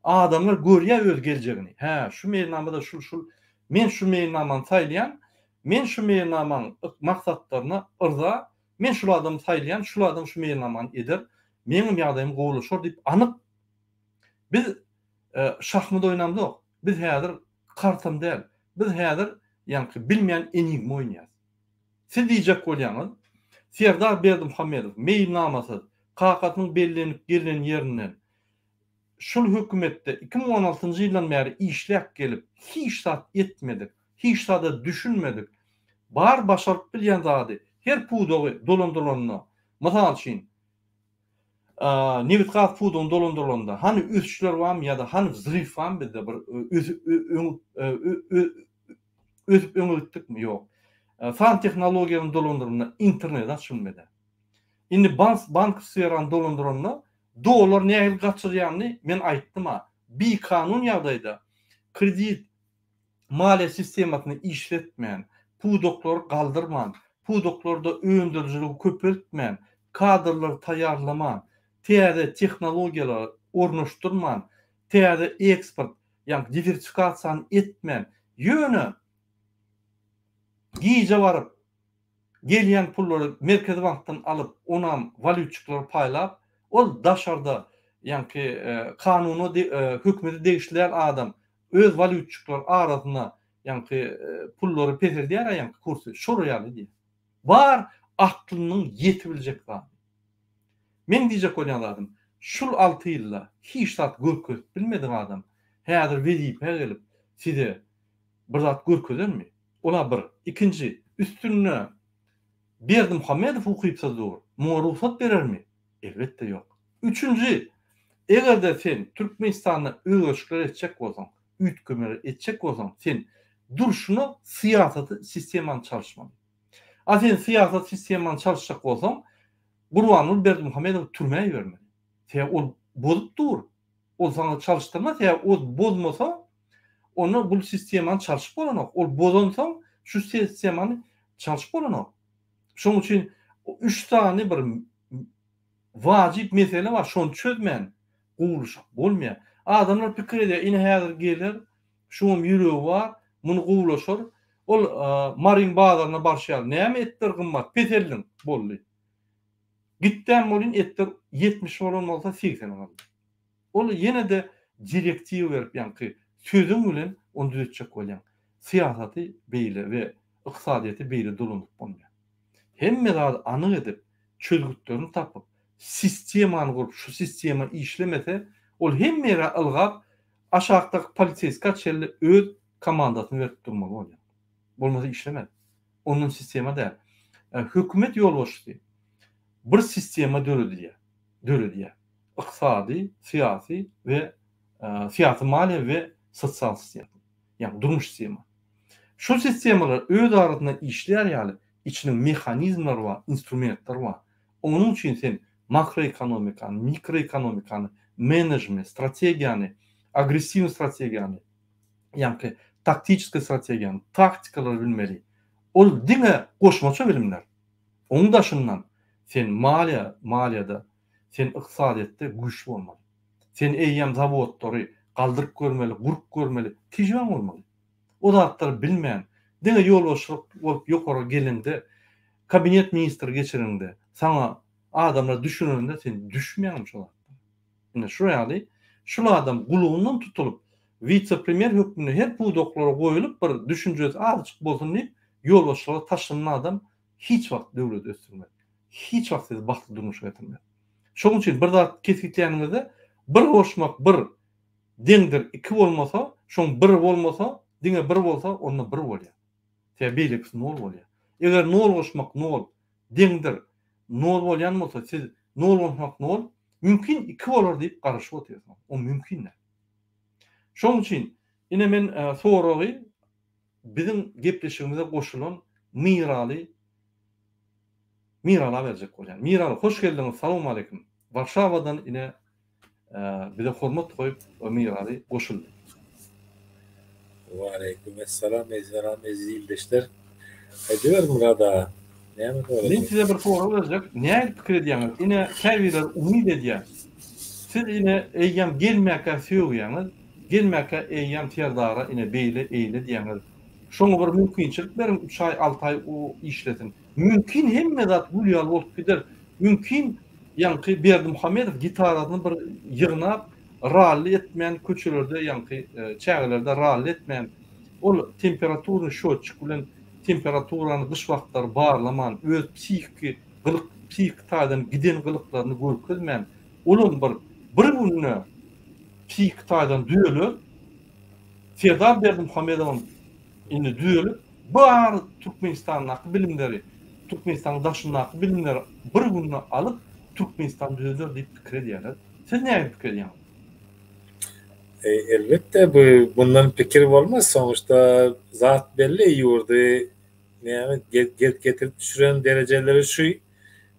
Adamlar görýär öz geljegini. Hä, şu meýilnamada şul şul, men şu meýilnamany saýlaýan, men şu meýilnamaň maksatlaryna yrza, men şul adamy saýlaýan, şul adam şu meýilnamany eder, meňem ýagdaýym gowulaşar diýip anyk biz şahmat oýnamzok, biz häzir kartam däl, biz häzir ýaňky bilmeýän enigma oýnaýas. Siz diýjek bolýaňyz, Serdar Berdimuhamedow meýilnamasyz, kakasynyň bellenip gelen ýerinden Şul hökümetde 2016 njy ýyldan bäri işläp gelip hiç zat etmedik, hiç zada düşünmedik, bar başaryp bilýän zady her pudagy dolandyrylanda, mysal üçin, nebit-gaz pudagyny dolandyrylanda hany ösüşler barmy ýa-da hany wzryw barmy bizde bir ösüp ösüp öňe gitdikmi? Ýok. San tehnologiýany dolandyrylanda internet açylmady. Indi bank sferany dolandyranda Dollar nähili gaçyrýanyny men aýtdym-a. Bikanun ýagdaýda kredit, maliýe sistemasyny işletmän, pudaklary galdyrman, pudaklarda öndürijiligi köpeltmän, kadrlary taýýarlaman, täze tehnologiýalary ornaşdyrman, täze eksport, ýagny diwersifikasiýany etmän, ýöne gije baryp Gelýän pullary Merkezi bankdan alyp, onam walýutçyklara paýlap, ol daşarda, ýaňky kanuna hökümete degişli däl adam öz walýutçyklary arasynda ýaňky pullary peseldýär-ä ýaňky kursy, şolar ýaly edýär. Bar aklynyň ýetibiljek zady. Meň diýjek bolýan zadym, şul alty ýylda hiç zat görkezip bilmedik adam häzir wezipä gelip size bir zat görkezenmi? Ol-a bir. Ikinji, üstünde Berdimuhamedow ukypsyz dur. Muňa rugsat berermi? Elbetde ýok. Üçünji, eger-de sen Türkmenistanda özgerişikler etjek bolsaň, üýtgemeler etjek bolsaň, sen durşuna syýasaty sistemany çalyşmaly. A sen syýasat sistemany çalyşjak bolsaň, Gurbanguly Berdimuhamedowy türmä ibermeli. Sebäbi ol bozup dur. Ol saňa çalyşdyrmaz, sebäbi ol bozmasa, Onda bul sistemany çalşyp bolanok. Ol bozansoň şu sistemany çalşyp bolanok. Şonuň üçin üç sany bir wajyp mesele bar, şony çözmän gowulyşyk bolmaýar. Adamlar pikir edýär, ine häzir geler, şuňam ýüregi bar, muny gowulaşar. Ol Maryň bazaryna barşy ýaly, näme etler gymmat, peseldiň, boldy. Gitdäm bolyn etler 70 bolan bolsa 80 galdy. Ol ýene-de direktiwa berip ýaňky sözüň bilen ony düzetjek bolýaň. Syýasaty beýle we ykdysadyýeti beýle dolandyryp bolmaýar. Hemme zady anyk edip, çözgütlerini tapyp, sistemany gurup, şu sistema işlemese, ol hemme ýere ylgap, aşakdaky poliseýskä çenli öz komandasyny berip durmaly bolýar. Bolmasa işlemez. Ondan sistema däl. Hökümet ýolbaşçysy bir sistema döredilýär, döredýär. Ykdysady, syýasy we syýasy-maliýe we sosial sistema. Ýagny durmuş sistema. Şu sistemalar öz arasynda işleýär ýaly içiniň mehanizmleri bar, instrumentleri bar. Onuň üçin sen makroekonomikany, mikroekonomikany, menejment, strategiýany, agressiwnyý strategiýany, ýaňky taktiçeskiý strategiýany, taktikalary bilmeli. Ol diňe goşmaça bilimler. Onuň daşyndan sen maliýe, maliýede, sen ykdysadyýetde güýçli bolmaly. Sen eýýäm zawodlary galdyryp görmeli, gurup görmeli, tejribeň bolmaly. O zatlary bilmän, diňe ýolbaşçylyk bolup ýokary geleňde, kabinet ministri geçireniňde, saňa adamlar düşünende sen düşmeýäňmi şo zatlara? Ine şu ýaly, şul adam gulugyndan tutulyp, wise-premýer hökmünde her pudaklara goýulyp bir düşünjesi azajyk bolsun diýip, ýolbaşçylyga taşlanan adam hiç wagt döwleti ösdürmez. Hiç wagt sizi bagtly durmuşa getirmez. Şonuň üçin bir zat kesgitläniňizde bir goşmak bir deňdir iki bolmasa, şoň bir bolmasa, diňe bir bolsa, onda bir bolýar. Sebäbi beýlekisi nol bolýar. Eger nol goşmak nol deňdir nol bolýan bolsa, siz nol goşmak nol, mümkin iki bolar diýip garaşyp otyrsyňyz. O mümkin däl. Şonuň üçin ine men soragy biziň gepleşigimize goşulan Myraly Mirala berjek bolýan. Miraly hoş geldiňiz salowmaleýkim. Warşawadan ine bize hormat goýup Myraly goşuldy. Waleýkim essalam eziz eziz ildeşler. Aýdyber Myrat aga. Näme soradyň? Men size bir sorag berjek. Nähili pikir edýäňiz? Ine käbirleri umyt edýär. Siz ine eýýäm gelmäkä sögýäňiz, gelmäkä eýýäm Serdara ine beýle eýle diýýäňiz. Şoňa bir mümkinçilik beriň üç aý alty aý o işlesin. Mümkin hemme zat gül ýaly bolup gider. Mümkin ýaňky Berdimuhamedow gitarasyny bir ýygnap ralli etmän köçelerde ýaňky çägelerde ralli etmän ol temperaturny şotçik bilen temperaturany gyş wagtlary barlaman öz psihiki gylyk psihiki taýdan giden gylyklaryny görkezmän olam bir bir günde psihiki taýdan düzeler Serdar Berdimuhamedowam indi düzelip, bar Türkmenistandaky bilimleri, Türkmenistanyň daşyndaky bilimleri bir günde alyp, Türkmenistan düzeler diýip pikir edýärler. Siz nähili pikir edýäňiz? Elbetde bu bundan pikir bolmaz. Sonuçta zat belli ýurdy näme getirip düşüren derejeleri şu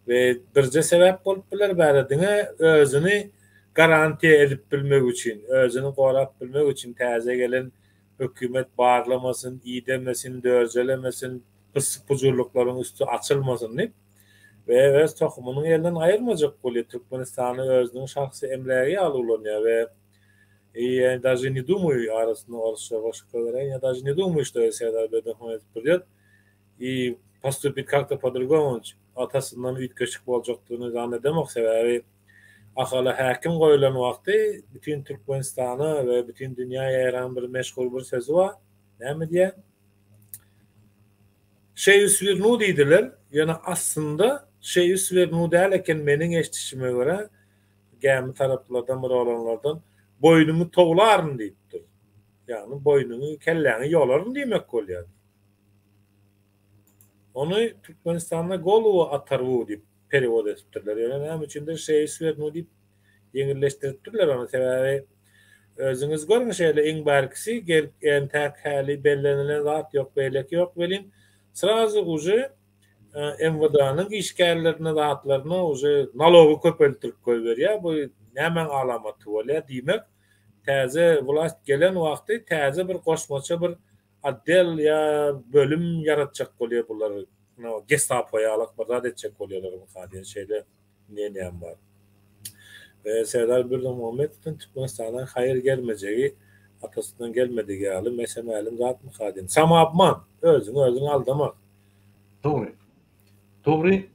we birje sebäp bolup biler bäri diňe özüni garantiýa edip bilmek üçin, özüni gorap bilmek üçin täze gelen hökümet barlamasyn, idemesin, dörjelemesin, pyssy-pujurlyklaryň üsti açylmasyn diýip we öz tohumynyň elden aýyrmajak bolýar. Türkmenistany özüniň şahsy emlägi ýaly ulanýar we ýa daže ne dumаю arasynda orsça goşup goýberäýin, ýa daže ne dumаю, şto Serdar Berdimuhamedow pridýot i postupit kak-to po-drugomu, atasyndan üýtgeşik boljakdygyny zan edemok, sebäbi Ahala häkim goýlan wagty bütin Türkmenistana we bütin dünýä ýaýran bir meşhur bir sözi bar. Näme diýýär? Şeýu swernu diýdiler, ýöne aslynda şeýu swernu däl eken meniň eşidişime görä, gämi taraplardan bir oglanlardan boýnumy towlaryn diýipdir. Ýagny boýnuňy, kelläňi ýolaryn diýmek bolýar. Ony Türkmenistanda goluwa atarwu diýip perewod edipdirler. Ýöne näme üçindir şeýu swernu diýip ýeňilleşdiripdirler ony. Sebäbi özüňiz görüň şeýle iň bärkisi gelip entäk häli bellenilen zat ýok beýleki ýok welin srazu uje MWD-nyň işgärlerine zatlaryna uje nalogy köpeltdirip goýberýär. Bu nämäň alamaty bolýar? Diýmek täze wlast gelen wagty täze bir goşmaça bir Otdel ýa bölüm ýaratjak bolýar bular gestapo ýalak bir zat etjek bolýarlarmyka diýen şeýle mneniýam bar. We Serdar Berdimuhamedowdan Türkmenistana haýyr gelmejegi atasyndan gelmedigi ýaly mese-mälim zatmyka diýen. Samoobman, özüňi özüň aldamak. Dogry. Dogry,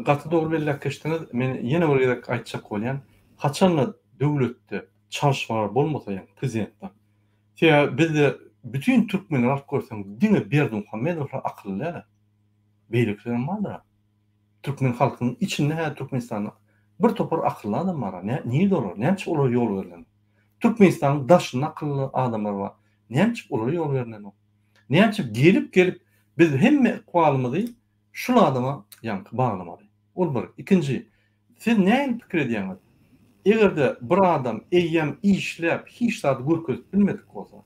gaty dogry belläp geçdiňiz. Men ýene bir gezek aýtjak bolýan, haçanda döwletde çalyşmalar bolmasa, ýagny prezidentler, Sebäbi bizde bütin türkmenleri alyp görseň diňe Berdimuhamedowlar akylly däl-ä. Beýlekilerem bardyr-a. Türkmen halkynyň içinde hä Türkmenistanda bir topar akylly adam bar-a. Nä nirde olar? Näme üçin olara ýol berlenok? Türkmenistanyň daşynda akylly adamlar bar. Näme üçin olara ýol berlenok? Näme üçin gelip-gelip biz hemme ykbalymyzy şul adama ýaňky baglamaly? Ol bir. Ikinji, Siz nähili pikir edýäňiz? Eger-de bir adam eýýäm işläp, hiç zady görkezip bilmedik bolsa,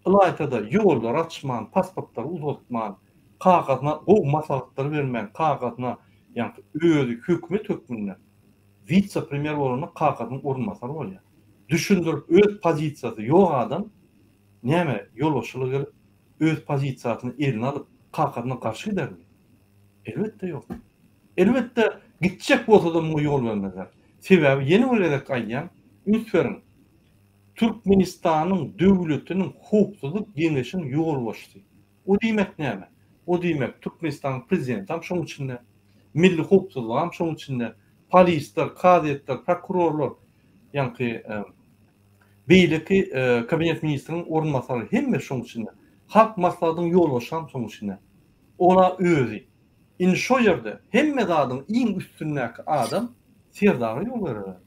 ylaýta-da ýollary açman, pasportlary uzaltman, kakasyna gowy maslahatlary bermän, kakasyna. Ýaňky özi hökümet hökmünde witse-premýer bolanda kakasynyň orunbasary bolýar. Düşündirip öz pozisiýasy ýok adam näme ýolbaşçylyga gelip öz pozisiýasyny eline alyp kakasyna garşy gidermi? Elbetde ýok. Elbetde gitjek bolsada muňa ýol bermezler. Sebäbi ýene bir gezek aýdýan, üns beriň. Türkmenistanyň döwletiniň howpsuzlyk geňeşiň ýolbaşçysy. O diýmek näme? O diýmek Türkmenistanyň prezidentam şoň içinde, milli howpsuzlygam şoň içinde, polisler, kazyýetler, prokurorlar, ýaňky beýleki kabinet ministriniň orunbasarlary hemme şoň içinde. Halk maslahatynyň ýolbaşçysam şoň içinde. Ola özi. Indi şo ýerde hemme zadyň iň üstündäki adam Serdara ýol berer.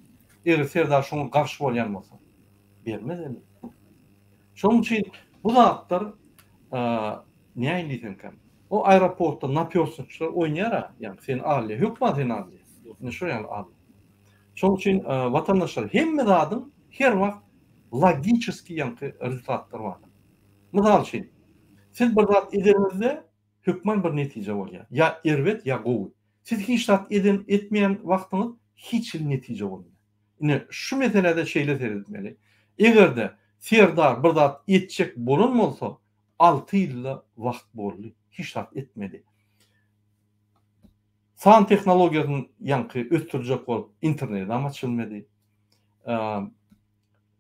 Eger Serdar şoňa garşy bolýan bolsa. Bermez elbetde. Şonuň üçin bu zatlar näin diýseňkäm. O aeroportda napýorsnikçiler oýnaýar-a, ýagny seni alýar, hökman seni alýar. Indi şo ýaly alýar. Şonuň üçin watandaşlar hemme zadyň her wagt logiçeskiý ýaňky rezultatlary bardyr. Mysal üçin, siz bir zat edeniňizde hökman bir netije bolýar. Ýa erbet, ýa gowy. Siz hiç zat eden etmeýän wagtyňyz hiç hili netije bolmaýar. Ine, şu meselä-de şeýle seredilmeli. Eger-de Serdar bir zat etjek bolan bolsa, alty ýylda wagt boldy, hiç zat etmedi. San tehnologiýasyny ýaňky ösdürjek bolup internedam açylmady.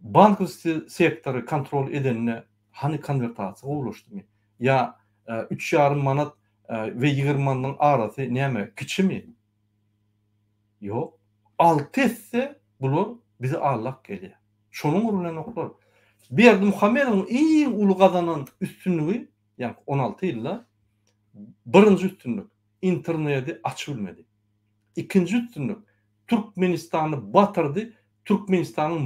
Bankowskiý sektory kontrol edende hany konwertasiýa gowulaşdymy? Ýa üç ýarym manat we 20 manadyň arasy näme kiçimi? Ýok. Alty esse bular bizi aldap gelýär. Şonuň bilenoklar. Berdimuhamedowyň iň uly gazanan üstünligi, ýagny 16 ýylda birinji üstünlik internedi açybilmedi. Ikinji üstünlik Türkmenistany batyrdy, Türkmenistanyň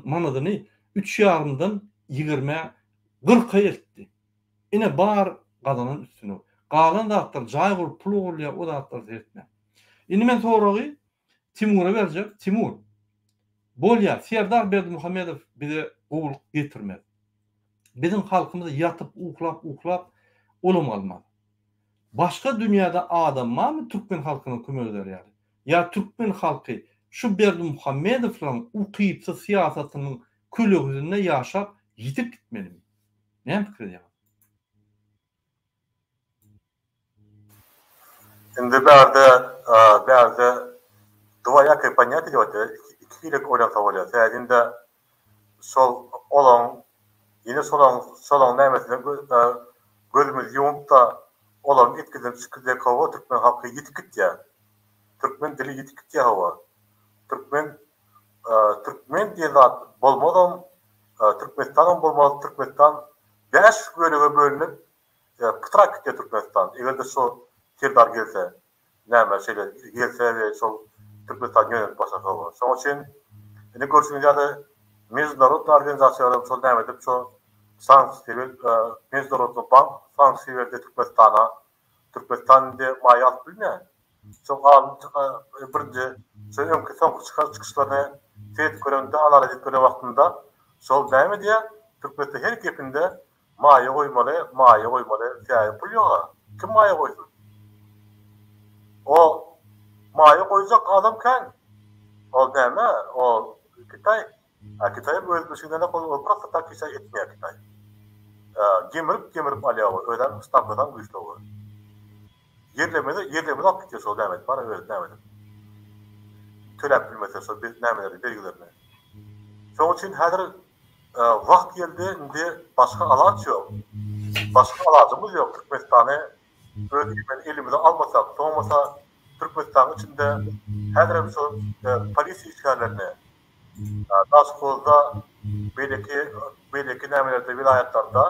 manadyny üç ýarymdan ýigirmä, kyrka eltdi. Ine bar gazanan üstünligi. Galan zatlar jaý gurup pul ogurlaýar o zatlara seretmäň. Indi men soragy Timura berjek. Timur, bolýar Serdar Berdimuhamedow bize gowulyk getirmez. Biziň halkymyz ýatyp uklap uklap olam almaz. Başga dünýäde adam barmy türkmen halkyna kömek eder ýaly? Ýa türkmen halky şu Berdimuhamedowlaryň ukypsyz syýasatynyň kölegesinde ýaşap ýitip gitmelimi? Näme pikir edýäňiz? Indi bärde bärde dwoýakoý ponýatiýe diýip aýtýar, iki hili oýlansa bolýar. Sebäbi indi şol olaň ýene şolaň şolaň nämesine gözümizi ýumup-da olaryň etgiden çykdek hawa türkmen halky ýitip gitýär. Türkmen dili ýitip gitýär hawa. Türkmen türkmen diýen zat bolmazam, Türkmenistanam bolmaz, Türkmenistan bäş bölege bölünip pytrak gitýär Türkmenistan. Eger-de şo serdar gelse, näme şeýle gelse we şol Türkmenistany ýönelip başlasa hawa. Şonuň üçin indi görşüňiz ýaly mejdunarodnyý organizasiýalar şol näme edip şo sanksiýa mejdunarodnyý bank sanksiýa berdi Türkmenistana. Türkmenistan indi maýa alyp bilmeýär. Şo galyň birinji şo öňki soňky çykan çykyşlaryny seredip görende analiz edip gören wagtynda şol näme diýýär Türkmenistan her gepinde Maýa goýmaly, maýa goýmaly, sebäbi pul ýoga. Kim maýa goýsun? O maýa goýjak adam kän. Ol näme? O Kitaý. A Kitaýam öz bilşinden ol prosta tak hiç zat etmeýär Kitaý. Gemirip gemirip alýar o, özem stawkasam güýçli o. Ýerlemede ýerlemede alyp gitýär şol näme edip bar özi näme edip. Töläp bilmese şol nämeleri bergilerini. Şonuň üçin häzir Wagt geldi indi başga alaç ýok. Başga alajymyz ýok Türkmenistany öz elimize almasak soňmasa Türkmenistanyň içinde häzirem şu polisiýa işgärlerini Daşhowuzda beýleki beýleki nämelerde welaýatlarda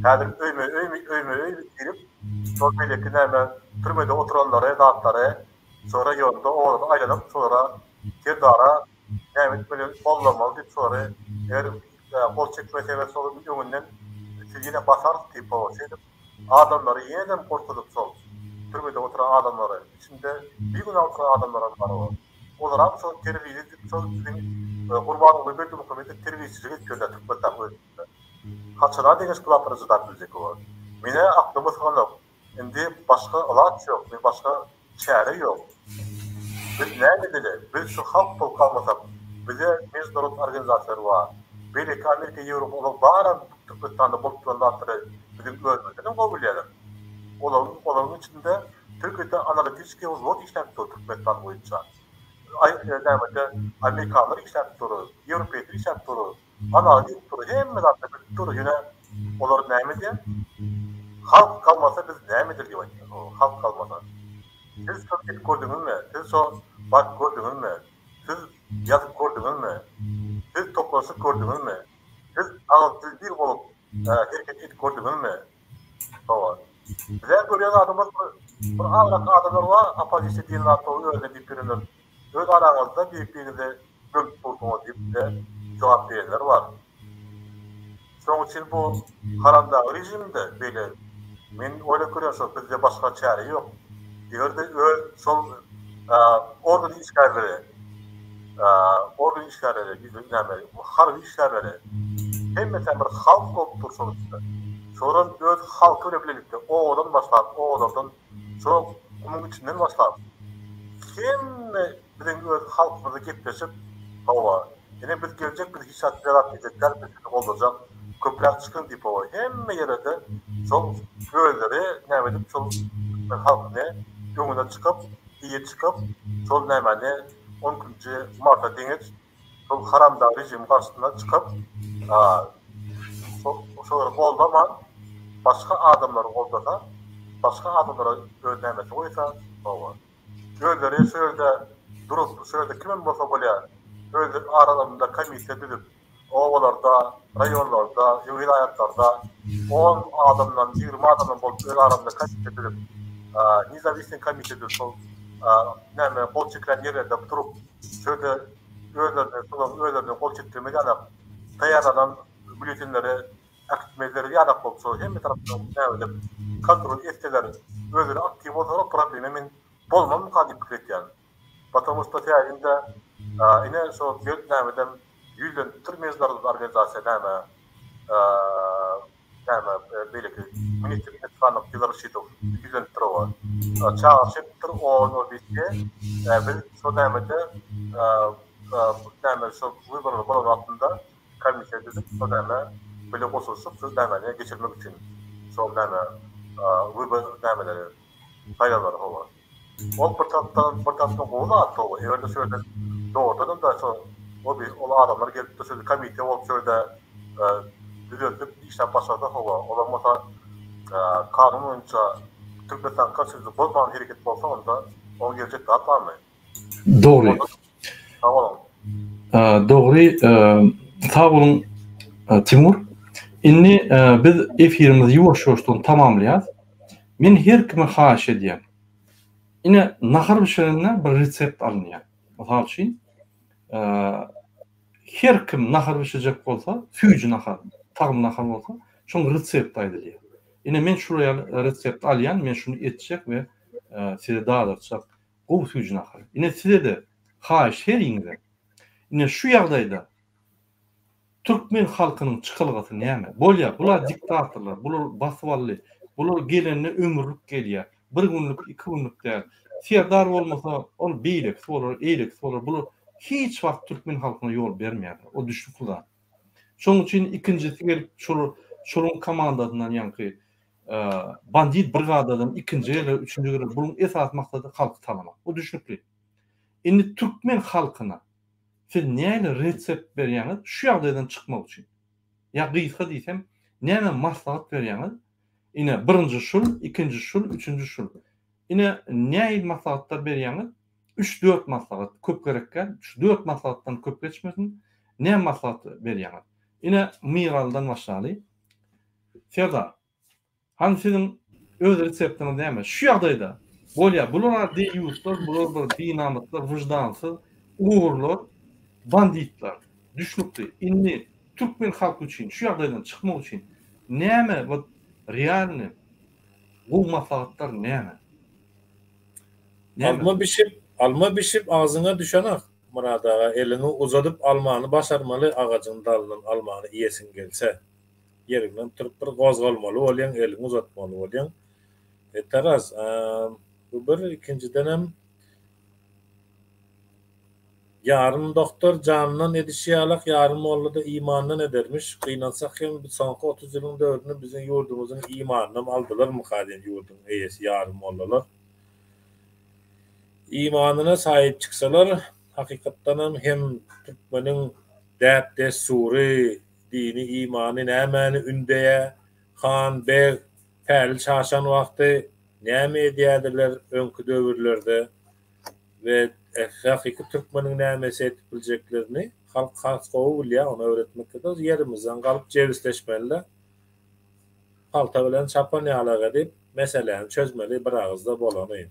häzir öýme öý öýme öý girip şol beýleki näme türmede oturanlary zatlary şo raýonda obalarda aýlanyp şolara serdara Näme etmeli, gollamaly diýip şolary eger gol çekmeseňiz şol öňünden sizi ýene basarys diýip hawa şeýdip adamlary ýenedem gorkuzyp şol türmede oturan adamlary içinde bigünä oturan adamlaram bar o olaram şol terbiýe edip şol siziň Gurbanguly Berdimuhamedow terbiýeçilik edip ýörler Türkmenistanyň özünde haçana deňeç bu zatlara jydap biljek o menä aklyma syganok indi başga alaç ýok başga çäre ýok. Biz näme edeli? Biz şu halk bolup galmasak, bize mejnarod organizasiýalary bar. Beýleki Amerika, Ýewropa olar baram Türkmenistanda bolup duran zatlary biziň özümizdenem gowy bilýärler. Olaryň olaryň içinde Türkiýede analitiçeskiý wzwod işläp dur Türkmenistan boýunça. Aý nämede amerikanlar işläp dur, ýewropeýler işläp dur. Analiz edip dur, hemme zatlar bilip dur, ýöne olar näme edýär? Halk galmasa biz näme edeli diýip aýtýar. O halk galmasa. Siz şo gidip gördüňizmi? Siz şo baryp gördüňizmi? Siz ýazyp gördüňizmi? Siz toplanşyp gördüňizmi? Siz agyz dil bir bolup hereket edip gördüňizmi? Hawa. Bizä görýän zadymyz bir bir azrak adamlar bar, oppozisiýa diýen zat özüne diýip ýörenler. Öz araňyzda bir-biriňizi gömüp dursuňyz diýip bize jogap berenler bar. Şonuň üçin bu haramdag režimde beýle men oýlap görýän şol bizde başga çäre ýok. Eger-de öz şol organ işgärleri organ işgärleri näme harby işgärleri hemmesi bir halk bolup dur şol içinde. Şolar öz halky bilen bilelikde obadan başlap obalardan Şol gumuň içinden başlap, hemme biziň öz halkymyzda gepleşip, hawa, ine biz geljek, biz hiç zat bize zat diýjek däl, biz sizi goldajak, köpräk çykyň diýip, hawa, hemme ýerede şol özleri näme edip, şol türkmen halkyny öňüne çykyp, eýe çykyp, şol nämäni on ikinji marta deňeç şol haramdag režimiň garşysyna çykyp, şolary goldaman, başga adamlary goldasa, başga adamlara öz nämesi goýsa, hawa. Özleri şu ýerde durup, şu ýerde kimem bolsa bolýar, öz aralarynda komissiýa düzüp, obalarda, raýonlarda, welaýatlarda on adamdan, 20 adamdan bolup öz aralarynda komissiýa düzüp, nezawisnyý komissiýa düzüp, şol näme gol çekilen ýerlerde durup, Şöyle özlerine, şolaryň özlerine gol çekdirmez ýalak, taýýarlanan býulletenleri äkitmezleri ýalak bolup şol hemme tarapdan näme edip kontrol etseler, özleri aktiw bolsalar problema men bolmazmyka diýip pikir etýän. Потому что sebäbinde ine şo nämeden ýüzlenipdir mejnarod organizasiýa näme Näme, beýleki ministr Ýetganov Ýylar Rşidow ýüzlenipdir oňa. Çagyryş edipdir OON-OBSE, biz şo nämede, näme şo wyborlar bolan wagtynda komissiýa düzüp, şo näme bile goşulyşyp şu nämäni geçirmek üçin şol näme wybor nämeleri, saýlawlary hawa. Ol bir tarapdan bir tarapdan gowy zat hawa. Eger-de şu ýerde dogrudanam-da şo o bir ol adamlar gelip-de şu ýerde komissiýa bolup şu ýerde düzeldip işläp başlasa hawa, olar bolsa kanun boýunça Türkmenistanyň konstitusiýasyny bozman hereket bolsa onda oňa geljek zat barmy? Dogry. Sag boluň. Dogry, sag boluň Timur. Indi biz efirimizi ýuwaş-ýuwaşdan tamamlaýas. Men her kime haýyş edýän. Ine, nahar bişirende bir resept alynýar. Mysal üçin, her kim nahar bişirjek bolsa, süýji nahar, tagamly nahar bolsa, şoň resepti aýdylýar. Ine, men şular ýaly resept alýan, men şuny etjek we size dadyrjak gowy süýji nahar. Ine, size-de haýyş heriňize. Ine, şu ýagdaýda Türkmen halkynyň çykalgasy näme? Bolýa, bular diktatorlar, bular basyp aldy. Bular gelende ömürlik gelýär. Bir günlük, iki günlük däl. Serdar bolmasa, ol beýlekisi bolar, eýlekisi bolar. Bular hiç wagt türkmen halkyna ýol bermeýärler. O düşnükli zat. Şonuň üçin ikinjisi gelip şol şolaryň komandasyndan ýaňky bandit brigadadan ikinji geler, üçünji geler. Buluň esasy maksady halky talamak. Bu düşnükli. Indi türkmen halkyna Siz näle resept berýäňiz şu ýagdaýdan çykmak üçin? Ýa gysga diýsem, näme maslahat berýäňiz? Ine, birinji şul, ikinji şul, üçünji şul. Ine, nähili maslahatlar berýäňiz? Üç-dört maslahat, köp gerek däl. Şu dört maslahatdan köp geçmesin. Näme maslahat berýäňiz? Ine, Myralydan başlaly. Serdar. Hany siziň öz reseptiňiz näme? Şu ýagdaýda bolýar. Bular deýýuslar, bular bir binamyslar, wyždansyz, ogrular, banditler. Düşnükli. Indi türkmen halky üçin şu ýagdaýdan çykmak üçin näme wot realny gowy maslahatlar näme? Näme? Alma bişip, alma bişip agzyňa düşenak Myrat aga eliňi uzadyp almany başarmaly agajyň dalyndan almany iýesiň gelse. Ýeriňden turup bir gozgalmaly bolýaň, eliňi uzatmaly bolýaň. E, taraz, bu bir, ikinjidenem. Ýarym doktor janyndan edişi ýalak, ýarym molla-da imanyndan edermiş. Gynansak hem soňky 30 ýylyň döwründe biziň ýurdumyzyň imanynam aldylarmyka diýen ýurduň eýesi ýarym mollalar. Imanyna saýyp çyksalar, hakykatdanam hem türkmeniň däp-dessury, dini imany nämäni ündeýä, han, beg, päli çaşan wagty näme edýädiler öňki döwürlerde we hakyky türkmeniň nämesi edip biljeklerini halk has gowy bilýär, ony öwretmek gerek. Ýerimizden galyp jebisleşmeli-de, palta bilen çapan ýalak edip, meseläni çözmeli bir agyzda bolany.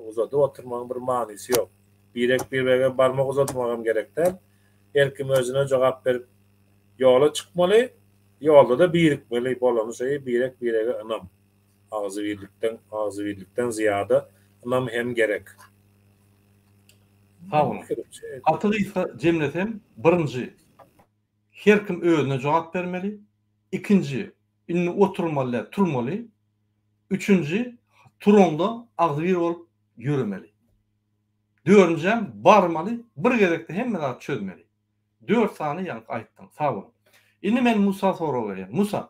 Uzadyp oturmagyň bir manysy ýok. Birek-birege barmak uzatmagam gerek däl. Her kim özüne jogap berip ýola çykmaly, ýolda-da birikmeli, bolany şeý, birek-birege ynam. Agzybirlikden, agzybirlikden zyýada ynam hem gerek. Sag boluň. Gaty gysga jemlesem, birinji, her kim özüne jogap bermeli. Ikinji, indi oturmaly däl, turmaly. Üçünji, turaňda agzybir bolup ýöremeli. Dördünjem, barmaly, bir gezekde hemme zady çözmeli. Dört sany ýaňky aýtdyň. Sag boluň. Indi men Musa sorag berýän. Musa,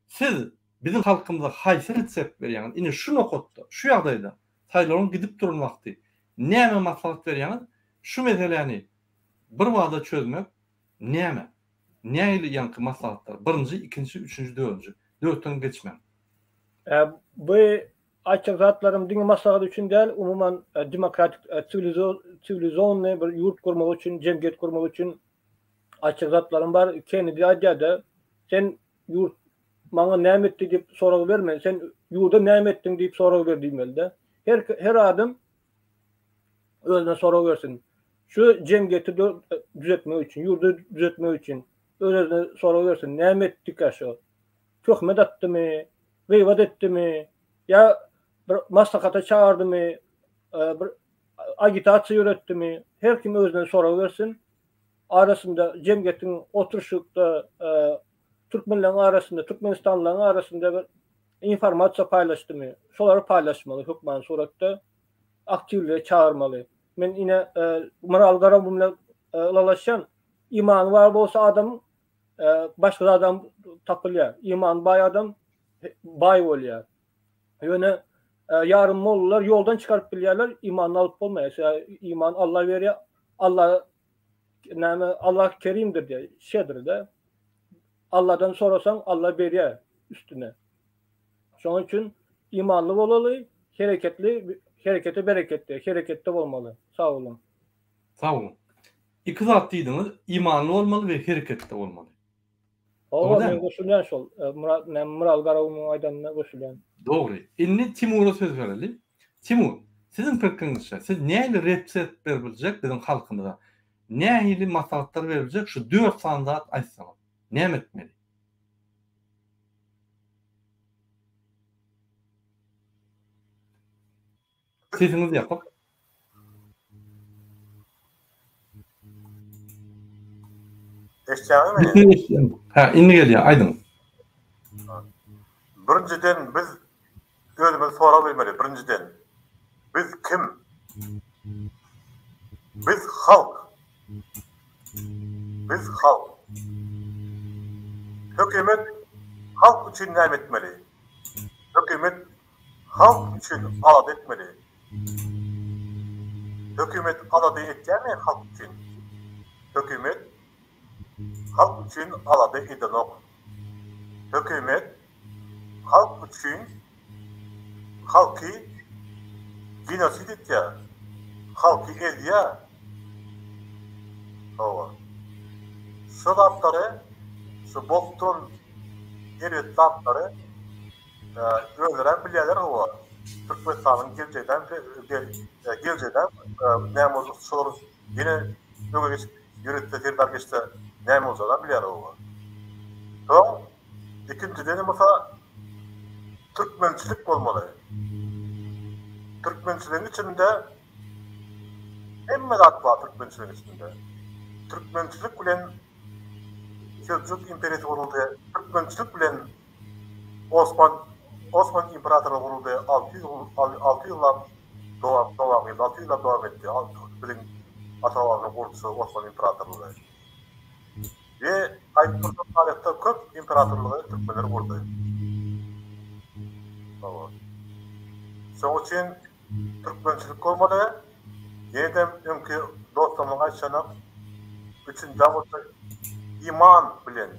siz biziň halkymyza haýsy resept berýäňiz? Ine şu nokatda, şu ýagdaýda, saýlawyň gidip duran wagty näme maslahat berýäňiz? Şu meseläni bir bada çözmek näme? Nähili ýaňky maslahatlar? Birinji, ikinji, üçünji, dördünji. Dörtden geçmäň. Bu aýtjak zatlarym diňe maslahat üçin däl, umuman demokratik siwilizowanyý bir ýurt gurmak üçin, jemgyýet gurmak üçin aýtjak zatlarym bar. Kennedi aýdýar-da, sen ýurt maňa näme etdi diýip sorag berme, sen ýurda näme etdiň diýip sorag ber diýmeli-de. Her her adam özüne sorag bersin. Şu jemgyýeti düzetmek üçin, ýurdy düzetmek üçin öz-özüne sorag bersin. Näme etdikä şu? Töhmet atdymy? Gybat etdimi? Ýa bir maslahata çagyrdymy? Bir agitasiýa ýöretdimi? Her kim özüne sorag bersin. Arasynda jemgyýetiň oturyşykda türkmenleriň arasynda, türkmenistanlylaryň arasynda bir informasiýa paýlaşdymy? Şolary paýlaşmaly hökmany suratda. Aktiwlige çagyrmaly. Men ine Myraly Garagum bilen ylalaşýan. Imany bar bolsa adamyň başga zadam tapylýar. Imany baý adam baý bolýar. Ýöne ýarym mollalar ýoldan çykaryp bilýärler, imanyny alyp bolmaýar. Sebäbi iman Allah berýär. Allah näme Allah kerimdir diýýär. Şedir-de. Allahdan sorasaň Allah berýär üstüne. Şonuň üçin imanly bolaly, hereketli, herekete bereketli, hereketde bolmaly. Sag boluň. Sag boluň. Iki zat diýdiňiz, imanly bolmaly we hereketde bolmaly. Hawa, men goşulýan şol. Myrat, näme Myraly Garagumuň aýdanyna goşulýan. Dogry. Indi Timura söz bereli. Timur, siziň pikiriňizçe, siz nähili retsept berip biljek biziň halkymyza? Nähili maslahatlar berip biljek şu dört sany zat aýtsaňyz? Näme etmeli? Sesiňiz ýapyk. Eşitýäňizmi meni? Hä, indi gelýär, aýdyň. Birinjiden biz özümize sorag bermeli, birinjiden. Biz kim? Biz halk. Biz halk. Hökümet halk üçin näme etmeli? Hökümet halk üçin alada etmeli. Hökümet alada etýärmi halk üçin? Hökümet halk üçin alada edenok. Hökümet halk üçin halky genosid etýär, halky ezýär. Hawa. Şu zatlary, şu bolup duran erbet zatlary özlerem bilýärler hawa. Türkmenistanyň geljegidem geljegidem näme boljak şolar ýene öňe geçip ýöretse serdar geçse näme boljagynam bilýärler hawa. Soň ikinjiden bolsa türkmençilik bolmaly. Türkmençiligiň içinde hemme zat bar türkmençiligiň içinde. Türkmençilik bilen Seljuk imperiýasy guruldy. Türkmençilik bilen Osman Osman imperatorlygy guruldy. 600 600 ýyllap dowam dowam etdi. 600 ýyllap dowam etdi. Biziň. Ata-babamyzyň gurdy şu Osman imperatorlygy. We aýdyp durjak taryhda köp imperatorlygy türkmenler gurdy. Hawa. Şoň üçin türkmençilik bolmaly. Ýenedem öňki dostlarymyň aýtşanak, üçünjä bolsa iman bilen,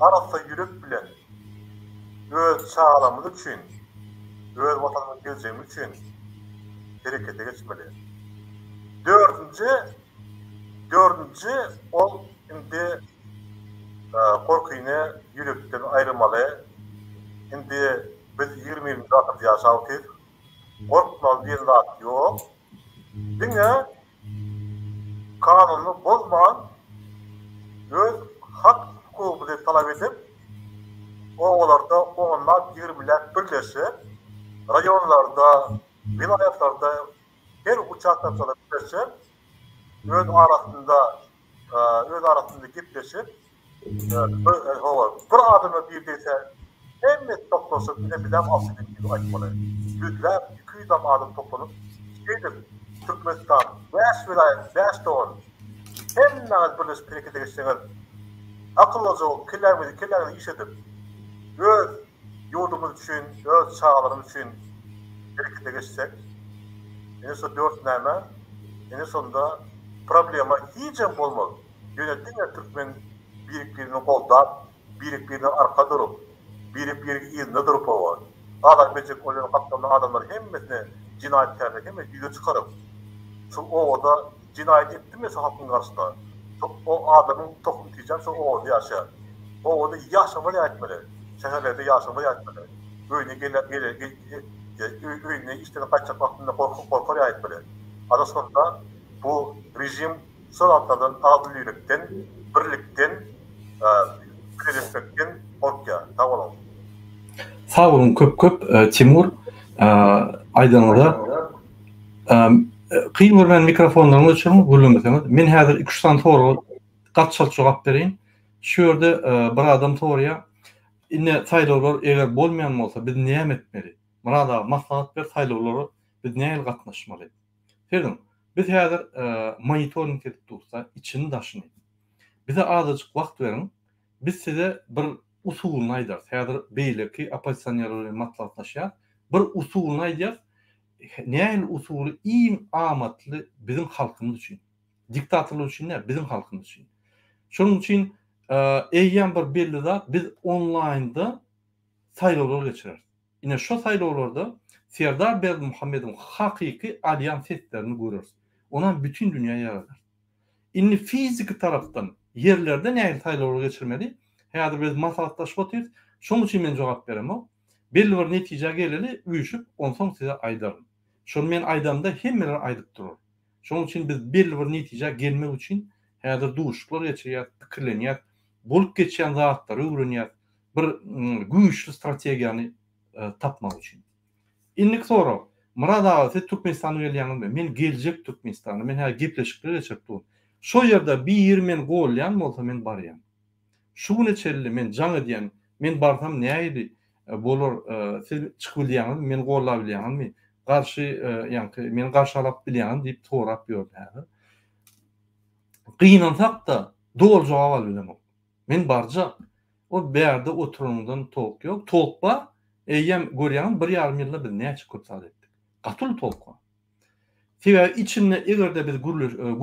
arassa ýürek bilen öz çagalarymyz üçin, öz Watanymyzyň geljegimiz üçin herekete geçmeli. Dördünji, dördünji ol indi gorkyny ýürekden aýyrmaly. Indi biz 21-nji asyrda ýaşap otyrys. Gorkmaly diýen zat ýok. Diňe kanuny bozman öz hak hukugymyzy talap edip, obalarda onlap, ýigrimiläp birleşip, raýonlarda, welaýatlarda her uçastaklarda birleşip, öz arasynda öz arasynda gepleşip, hawa, bir adama bir degse, hemmesi toplaşyp, ine bizem alşydyk diýip aýtmaly. Ýüzläp, 200 adam toplanyp, şeýdip, Türkmenistan, bäş welaýat, bäş dogan, hemmäňiz birleşip herekete geçseňiz, akyllyja bolup, kelläňizi, kelläňizi işledip, öz ýurdumyz üçin, öz çagalarymyz üçin herekete geçsek, ine şo dört näme, ine şonda problema hijem bolmaz. Ýöne diňe türkmen birek-birini goldap, birek-birine arka durup, birek-biriň yzynda durup hawa, azar berjek bolýan gapdalynda adamlary hemmesini jenaýatkärleri hemmesini ýüze çykaryp, şol obada jenaýat etdimi şo halkyň garşysyna, şo o adamyň tohum tijäp şo obada ýaşaýar. Obada ýaşamaz ýaly etmeli, şäherlerde ýaşamaz ýaly etmeli. Öýüne gele gele öýüne işden gaýtjak wagtynda gorkup gorkar ýaly etmeli. Ana şonda bu režim Şol zatlardan agzybirlikden, birlikden, bileleşmekden gorkýar. Sag boluň. Sag boluň köp köp Timur aýdanyňyza. Kyn görmän mikrofonlaryňyzy öçüriň gürlemeseňiz. Men häzir iki üç sany soraga gaty çalt jogap bereýin. Şu ýerde bir adam soraýar. Indi saýlawlar eger bolmaýan bolsa biz näme etmeli? Myrat aga maslahat ber saýlawlara biz nähili gatnaşmaly? Serediň, biz häzir monitoring edip dursa, içini daşyny. Bize azajyk wagt beriň, biz size bir usulyny aýdarys. Häzir beýleki oppozisionerler bilen maslahatlaşýarys. Bir usulyny aýdýarys. Nähili usuly iň amatly biziň halkymyz üçin. Diktatorlar üçin däl, biziň halkymyz üçin. Şonuň üçin eýýäm bir belli zat, biz onlaýnda saýlawlar geçireris. Ine şo saýlawlarda Serdar Berdimuhamedowyň hakyky alýan seslerini göreris. Onam bütin dünýä ýaradar. Indi fiziki tarapdan ýerlerde nähili saýlawlar geçirmeli? Häzir biz maslahatlaşyp otyrys. Şoň üçin men jogap beremok. Belli bir netijä geleli üýşüp, onsoň size aýdaryn. Şony men aýdamda hemmeler aýdyp durar. Şoň üçin biz belli bir netijä gelmek üçin häzir duşuşyklar geçirýäs, pikirlenýäs, bolup geçýän zatlary öwrenýäs. Bir güýçli strategiýany tapmak üçin. Indiki sorag. Myrat aga siz Türkmenistana gelýäňizmi? Men geljek Türkmenistana. Men häzir gepleşikler geçirip durun. Şo ýerde biri meni golýan bolsa men barýan. Şu güne çenli men jaň edýän. Men barsam nähili bolar siz çykyp bilýäňizmi meni gollap bilýäňizmi? Garşy ýaňky meni garşy alap bilýäňizmi diýip sorap ýörün häzir. Gynansak-da doly jogap alyp bilemok. Men barjak. O bärde oturanyňdan tolk ýok. Tolk bar. Eýýäm görýäňiz bir ýarym ýylda biz näçe köp zat etdik. Gaty uly tolk bar. Sebäbi içinde eger-de biz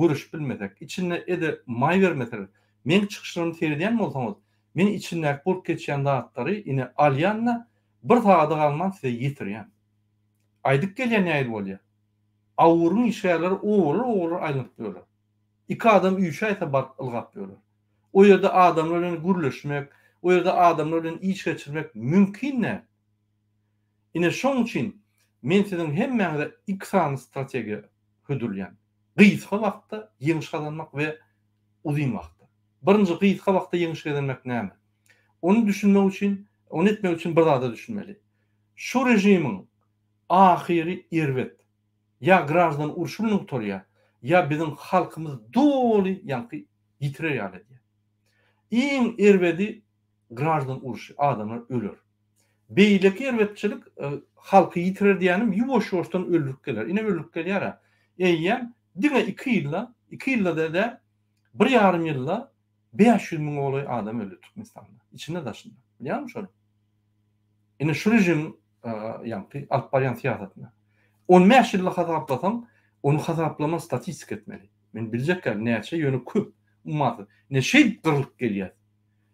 görüşip bilmesek, içinde ede maý bermeseler, meň çykyşlarymy seredýän bolsaňyz, men içindäki bolup geçýän zatlary ine alýan-da, bir sagada galman size ýetirýän. Aýdyp gelýän nähili bolýar. AUR-yň işgärleri obalar-obalar aýlanyp ýörler. Iki adam üýşäýse baryp ylgap ýörler. O ýerde adamlar bilen gürleşmek, o ýerde adamlar bilen iş geçirmek mümkin däl. Ine şoň üçin men siziň hemmäňize iki sany strategiýa hödürleýän. Gysga wagtda ýeňiş gazanmak we uzyn wagtda. Birinji gysga wagtda ýeňiş gazanmak näme? Ony düşünmek üçin, ony etmek üçin bir zada düşünmeli. Şu režimiň ahyry erbet. Ýa graždan urşy bilen gutarýar, ýa biziň halkymyz doly ýaňky ýitirer ýaly edýär. Iň erbedi graždan urşy, adamlar öler. Beýleki erbetçilik halky ýitirer diýýänim ýuwaş-ýuwaşdan öldürip geler. Ine öldürip gelýär-ä. Eýýäm Diňe iki ýylda, iki ýylda-da däl, bir ýarym ýylda 500 müňe golaý adam öldi Türkmenistanda. Içinde daşynda. Bilýäňmi şony? Ine şu režimiň ýaňky alyp barýan syýasatyna. 15 ýylda hasaplasaň, ony hasaplama statistika etmeli. Men biljek däl näçe, ýöne köp, ummasyz. Ine şeýdip gyrylyp gelýäs.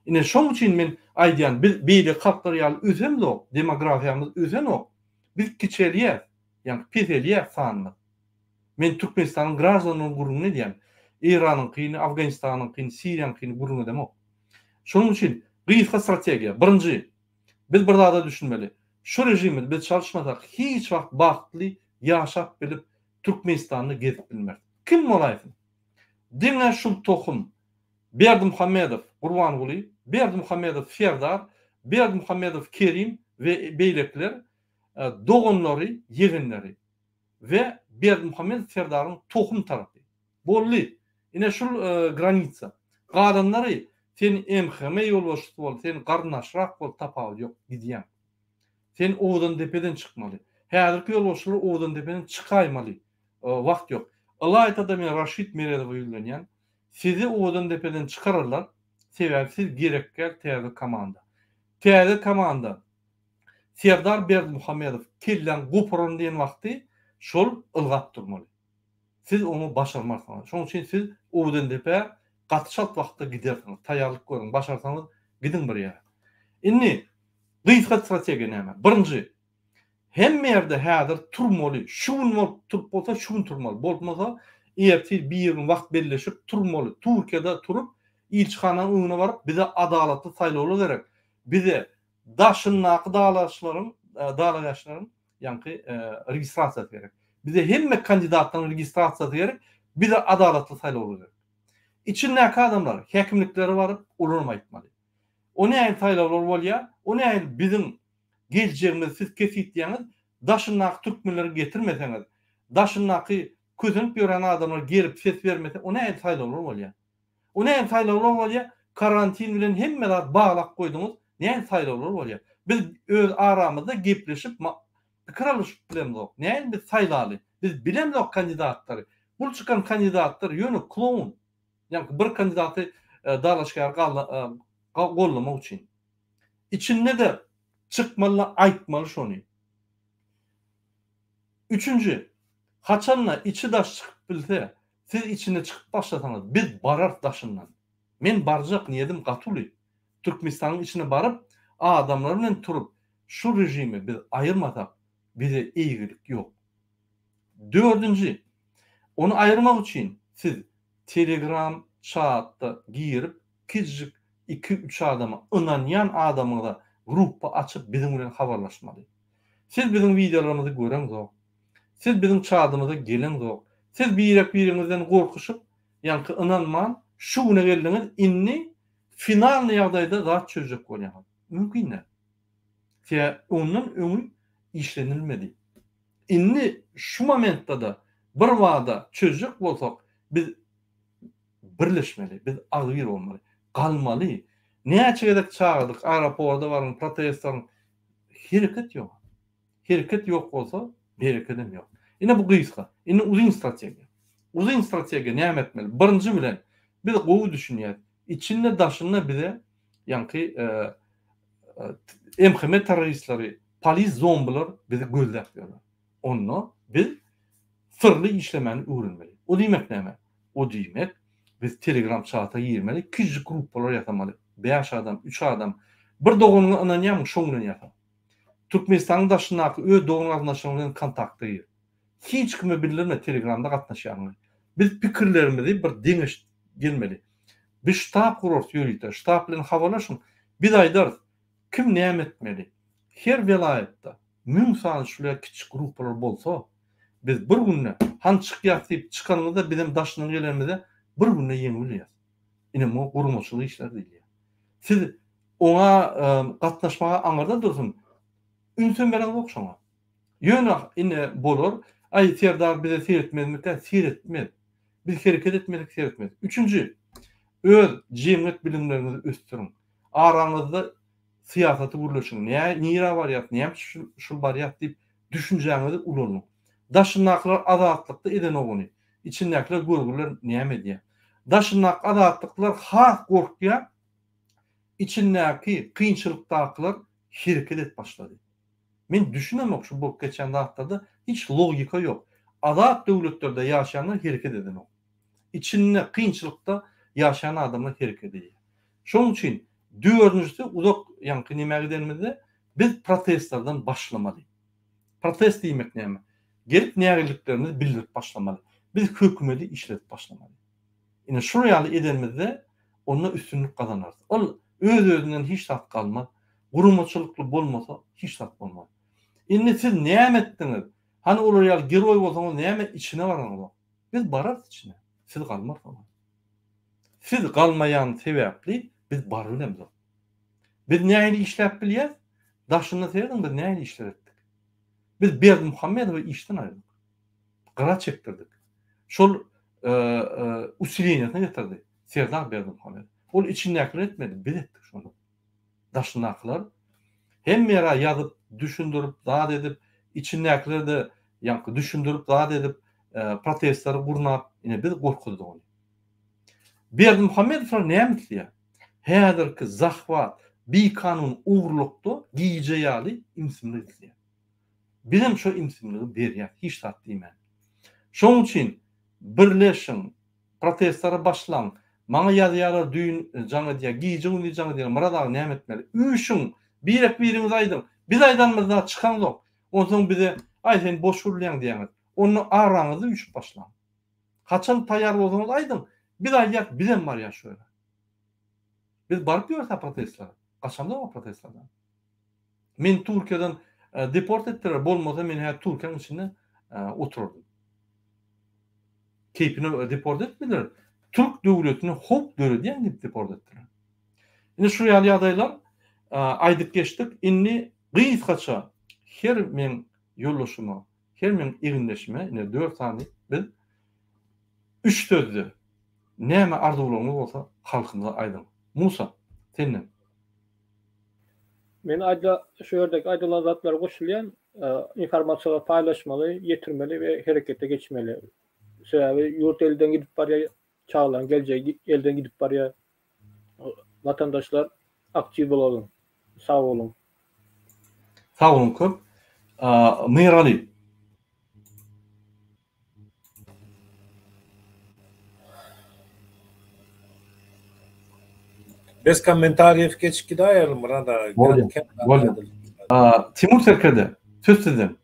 Ine şoň üçin men aýdýan, biz beýleki halklar ýaly ösemzok, demografiýamyz ösenok. Biz kiçelýäs, ýagny peselýär sanymyz. Men Türkmenistanyň graždanlarynyň gürrüňini edýän. Eýranyňkyny, Afganistanyňkyny, Siriýaňkyny gürrüň edemok. Şonuň üçin gysga strategiýa. Birinji, biz bir zada düşünmeli. Şu režimi biz çalyşmasak hiç wagt bagtly ýaşap bilip Türkmenistanda gezip bilmeris. Kim bolaýsyn. Diňe şul tohum Berdimuhamedow Gurbanguly, Berdimuhamedow Serdar, Berdimuhamedow Kerim we beýlekiler doganlary, ýegenleri we Berdimuhamedow Serdaryň tohum tarapy. Boldy. Ine şul granitsa. Galanlary sen MHM ýolbaşçysy bol, sen garyndaşrak bol tapawudy ýok, gidýäň. Sen Owadandepeden çykmaly. Häzirki ýolbaşçylar Owadandepeden çykaýmaly. Wagt ýok. Ylaýta-da men Raşid Meredowa ýüzlenýän. Sizi Owadandepeden çykararlar, sebäbi siz gerek däl täze komanda. Täze komanda Serdar Berdimuhamedow kelläň goparan diýen wagty şol ylgap durmaly. Siz oňa başarmarsyňyz. Şonuň üçin siz Owadandepä gaty çalt wagtda gidersiňiz. Taýýarlyk görüň, başarsaňyz gidiň bir ýere. Indi gysga strategiýa näme? Birinji, Hemme ýerde häzir turmaly, şu gün bolup turup bolsa şu gün turmaly, bolmasa ertir birigün wagt belleşip turmaly, Türkiýede turup ilçihananyň öňüne baryp bize adalatly saýlawlar gerek, bize daşyndaky dalaşlaryň dalaşlaryň ýaňky registrasiýasy gerek, bize hemme kandidatlaryň registrasiýasy gerek, bize adalatly saýlawlar gerek. Içindäki adamlar häkimliklere baryp olaram aýtmaly. O nähili saýlawlar bolýar, o nähili biziň geljegimizi siz kesgitleýäňiz, daşyndaky türkmenleri getirmeseňiz, daşyndaky kösenip ýören adamlar gelip ses bermese, o nähili saýlawlar bolýar? O nähili saýlawlar bolýar? Karantin bilen hemme zat baglap goýduňyz, nähili saýlawlar bolýar? Biz öz aramyzda gepleşip, pikir alyşyp bilemzok. Nähili biz saýlaly? Biz bilemzok kandidatlary. Bul çykan kandidatlar ýöne kloun. Ýagny bir kandidaty dalaşgäri gollamak üçin. Içinde-de çykmaly aýtmaly şony. Üçünji, haçanda içi-daş çykyp bilse, siz içinde çykyp başlasaňyz, biz bararys daşyndan. Men barjak niýedim gaty uly. Türkmenistanyň içine baryp, adamlar bilen turup, şu režimi biz aýyrmasak, bize eýgilik ýok. Dördünji, ony aýyrmak üçin siz Telegram çatda girip, kiçijik iki-üç adama, ynanýan adamyňyza gruppa açyp biziň bilen habarlaşmaly. Siz biziň wideolarymyzy göreňzok. Siz biziň çadymyza geleňzok. Siz birek-biriňizden gorkuşyp, ýaňky ynanman şu güne geldiňiz, indi finalnyý ýagdaýda zat çözjek bolýaňyz. Mümkin däl. Sebäbi ondan öňi işlenilmedi. Indi şu momentde-de birbada çözjek bolsak biz Birleşmeli, biz agzybir bolmaly. Galmaly. Näçe gezek çagyrdyk, aeroporda baryň, protest baryň. Hereket ýok. Hereket ýok bolsa, berekedem ýok. Ine bu gysga. Indi uzyn strategiýa. Uzyn strategiýa näme etmeli? Birinji bilen, biz gowy düşünýäs. Içinde daşynda bize ýaňky MHM terroristleri, polis zombiler bizi gözläp ýörler. Onda biz syrly işlemäni öwrenmeli. O diýmek näme? O diýmek, biz telegram çata girmeli, kiçijik gruppalar ýasamaly. Bäş adam, üç adam. Bir doganyňa ynanýarmyň, şoň bilen ýasa. Türkmenistanyň daşyndaky öz dogan-garyndaşlaryň bilen kontakta gir. Hiç kime bildirme telegramda gatnaşýanyňy. Biz pikirlerimizi bir deňeş gelmeli. Biz ştab gurarys ýörite, ştab bilen habarlaşyň. Biz aýdarys, kim näme etmeli. Her welaýatda 1000 sany şular kiçijik gruppalar bolsa, biz bir günde han çykýas diýip çykanyňyzda bizem daşyndan gelenimize bir günde ýeňip bilýäs. Ine muňa guramaçylyk işleri diýilýär. Siz oňa gatnaşmaga aňyrda dursun, ünsem bereňzok şoňa. Ýöne ine bolar, aý Serdar bize seretmezmikä, seretmez. Biz hereket etmesek seretmez. Üçünji, öz jemgyýet bilimleriňizi ösdüriň. Araňyzda syýasaty gürleşiň. Nä, nirä barýas, näme üçin şul barýas diýip düşünjäňizi ulanyň. Daşyndakylar azatlykda edenok ony. Içindäkiler görgüler näme edýär? Daşyndaky azatlyklar has gorkýar. Içindäki kynçylykdakylar hereket edip başlady. Men düşünemok şu bolup geçýän zatlarda hiç logika ýok. Azat döwletlerde ýaşaýanlar hereket edenok. Içinde kynçylykda ýaşaýan adamlar hereket edýär. Şonuň üçin dördünjisi uzak ýaňky nämä gidenimizde biz protestlerden başlamaly. Protest diýmek näme? Gelip nägileliklerimizi bildirip başlamaly. Biz hökümedi işledip başlamaly. Ine şul ýaly edenimizde onda üstünlik gazanarys. Ol öz-özünden hiç zat galmaz. Guramaçylykly bolmasa hiç zat bolmaz. Indi siz näme etdiňiz? Hany olar ýaly geroý bolsaňyz näme içine baraňyzok? Biz bararys içine. Siz galmarsyňyz. Siz galmaýan sebäpli biz barybilemzok. Biz nähili işläp bilýäs? Daşynda serediň biz nähili işler etdik. Biz Berdimuhamedowy işden aýyrdyk. Gyra çekdirdik. Şol usileniýasyna getirdi Serdar Berdimuhamedow. Ol içindäkiler etmedi, biz etdik şony. Daşyndakylar hemme ýere ýazyp, düşündirip, zat edip, içindäkiler-de ýaňky düşündirip, zat edip, protestleri gurnap, ine biz gorkuzdyk ony. Berdimuhamedowlar näme isleýär? Häzirki zahwat, bikanun ogurlykda gije ýaly ümsümlik isleýär. Bizem şo ümsümligi berýäs, hiç zat diýmän. Şonuň üçin birleşiň, protestlere başlaň. Maňa ýazýarlar düýn jaň edýär, gije-gündiz jaň edýärler, Myrat aga näme etmeli? Üýşüň, birek-biriňiz aýdyň. Biz aýdanymyzda çykaňzok. Onsoň bize, aý sen boş gürleýäň diýýäňiz. Onda araňyzda üýşüp başlaň. Haçan taýýar bolsaňyz aýdyň, biz aýdýas, bizem barýas şo ýere. Biz baryp ýörüs-ä protestlere. Gaçamzok-a protestlerden. Meni Türkiýeden deport etdiler, bolmasa men häzir Türkiýäniň içinde oturardym. Keýpine deport etmediler. Türk döwletine howp döredýän diýip deport etdiler. Indi şu ýaly ýagdaýlar aýdyp geçdik. Indi gysgaça her meň ýoldaşyma, her meň egindeşime ine dört sany biz üç sözde näme arzuwlaryňyz bolsa halkymyza aýdyň. Musa, senden. Men aýda şu ýerdeki aýdylan zatlara goşulýan, informasiýalary paýlaşmaly, ýetirmeli we herekete geçmeli. Sebäbi ýurt elden gidip barýar, çagalaryň geljegi elden gidip barýar. Watandaşlar aktiw bolalyň. Sag boluň. Sag boluň köp. Myraly. Bez kommentariýew geçip gidäýeli Myrat aga. Bolýar. Bolýar. Timur serkerde, söz sizden.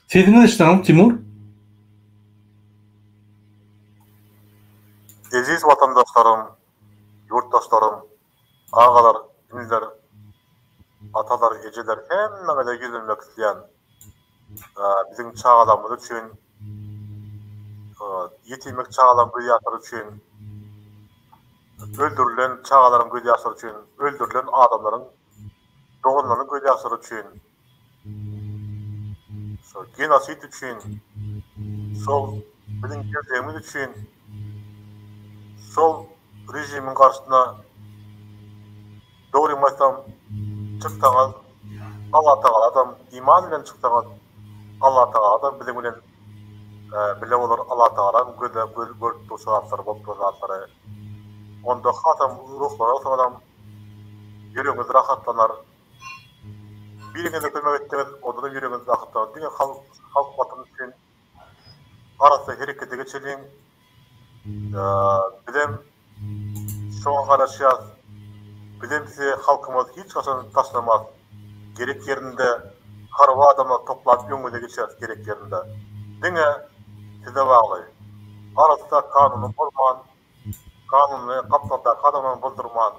Sesiňiz eşidenok Timur. Eziz watandaşlarym, ýurtdaşlarym, agalar, iniler, atalar, ejeler hemmäňize ýüzlenmek isleýän. Biziň çagalarymyz üçin, ýetimek çagalaryň göz ýaşlary üçin, öldürilen çagalaryň göz ýaşlary üçin, öldürilen adamlaryň doganlarynyň göz ýaşlary üçin, şol genosid üçin, şol biziň geljegimiz üçin, şol režimiň garşysyna dogrymy aýtsam çyksaňyz Allatagaladam iman bilen çyksaňyz Allatagaladam biziň bilen bile bolar Allatagalam gözläp görüp dur şu zatlary bolup duran zatlary onda hasam ruhlanarsyňyzam ýüregiňiz rahatlanar biriňize kömek etseňiz onda-da ýüregiňiz rahatlanar diňe halk halk watan üçin arassa herekete geçeliň bizem şoňa garaşýas bizem sizi halkymyz hiç haçan taşlamaz gerek ýerinde harby adamlar toplap öňüňize geçeris gerek ýerinde diňe size bagly arassa kanuny bozman kanuny gapdaldaky adamdan bozdurman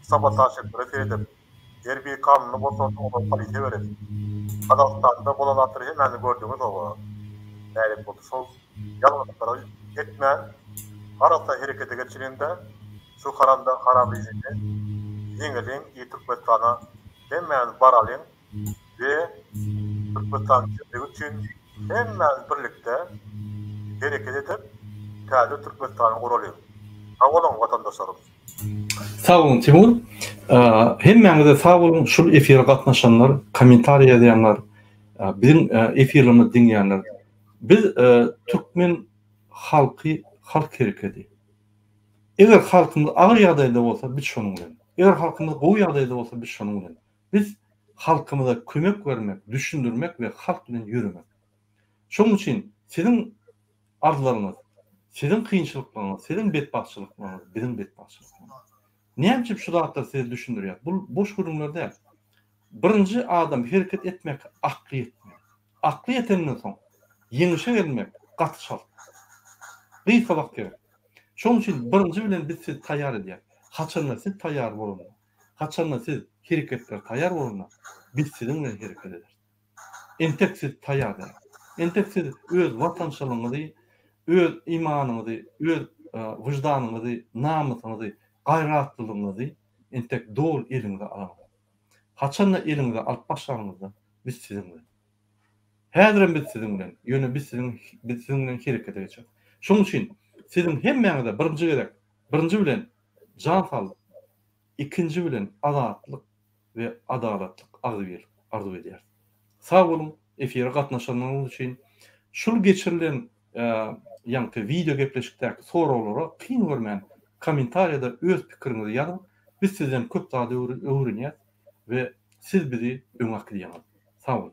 sabotaž etmere seredip Her bir kanuny bozsa olary polisiýa bereris. Gazagystanda bolan zatlary hemmäňiz gördüňiz oba nälet boldy şol ýalňyşlyklary etmän arassa herekete geçilende şu haramdag haram režimi ýeňeliň i Türkmenistana hemmämiz baralyň we Türkmenistanyň geljegi üçin hemmämiz birlikde hereket edip täze Türkmenistany guralyň. Sag boluň watandaşlarym. Sag boluň Timur. Hemmäňize sag boluň şul efire gatnaşanlar, kommentariýa ýazýanlar, biziň efirlerimizi diňleýänler. Biz türkmen halky halk herekedi. Eger halkymyz agyr ýagdaýda bolsa biz şonuň bilen. Eger halkymyz gowy ýagdaýda bolsa biz şonuň bilen. Biz halkymyza kömek bermek, düşündirmek we halk bilen ýöremek. Şonuň üçin siziň arzlaryňyz, siziň kynçylyklaryňyz, siziň betbagtçylyklaryňyz biziň betbagtçylyklarymyz. Näme üçin şu zatlary size düşündirýäs? Bu boş gürrüňler däl. Birinji adam hereket etmek akly ýetmeli. Akly ýetenden soň ýeňişe gelmek gaty çalt. Gysga wagt gerek. Şonuň üçin birinji bilen biz sizi taýýar edýäs. Haçanda siz taýýar bolanda, haçanda siz hereketlere taýýar bolanda biz siziň bilen hereket ederis. Entek siz taýýar däl. Entek siz öz watançylygyňyzy, öz imanyňyzy, öz wyždanyňyzy, namysyňyzy, gaýratlylygyňyzy entek doly eliňize alaňyzok. Haçanda eliňize alyp başlanyňyzda biz siziň bilen. Häzirem biz siziň bilen, ýöne biz siziň biz siziň bilen herekete geçeris. Şonuň üçin siziň hemmäňize birinji gezek, birinji bilen jan saglyk, ikinji bilen azatlyk we adalatlyk agzybirlik arzuw edýäris. Sag boluň efire gatnaşanyňyz üçin. Şul geçirilen ýaňky wideo gepleşikdäki soraglara kyn görmän kommentariýada öz pikiriňizi ýazyň. Biz sizden köp zat öwrenýäs we siz bizi öňe äkidýäňiz. Sag boluň.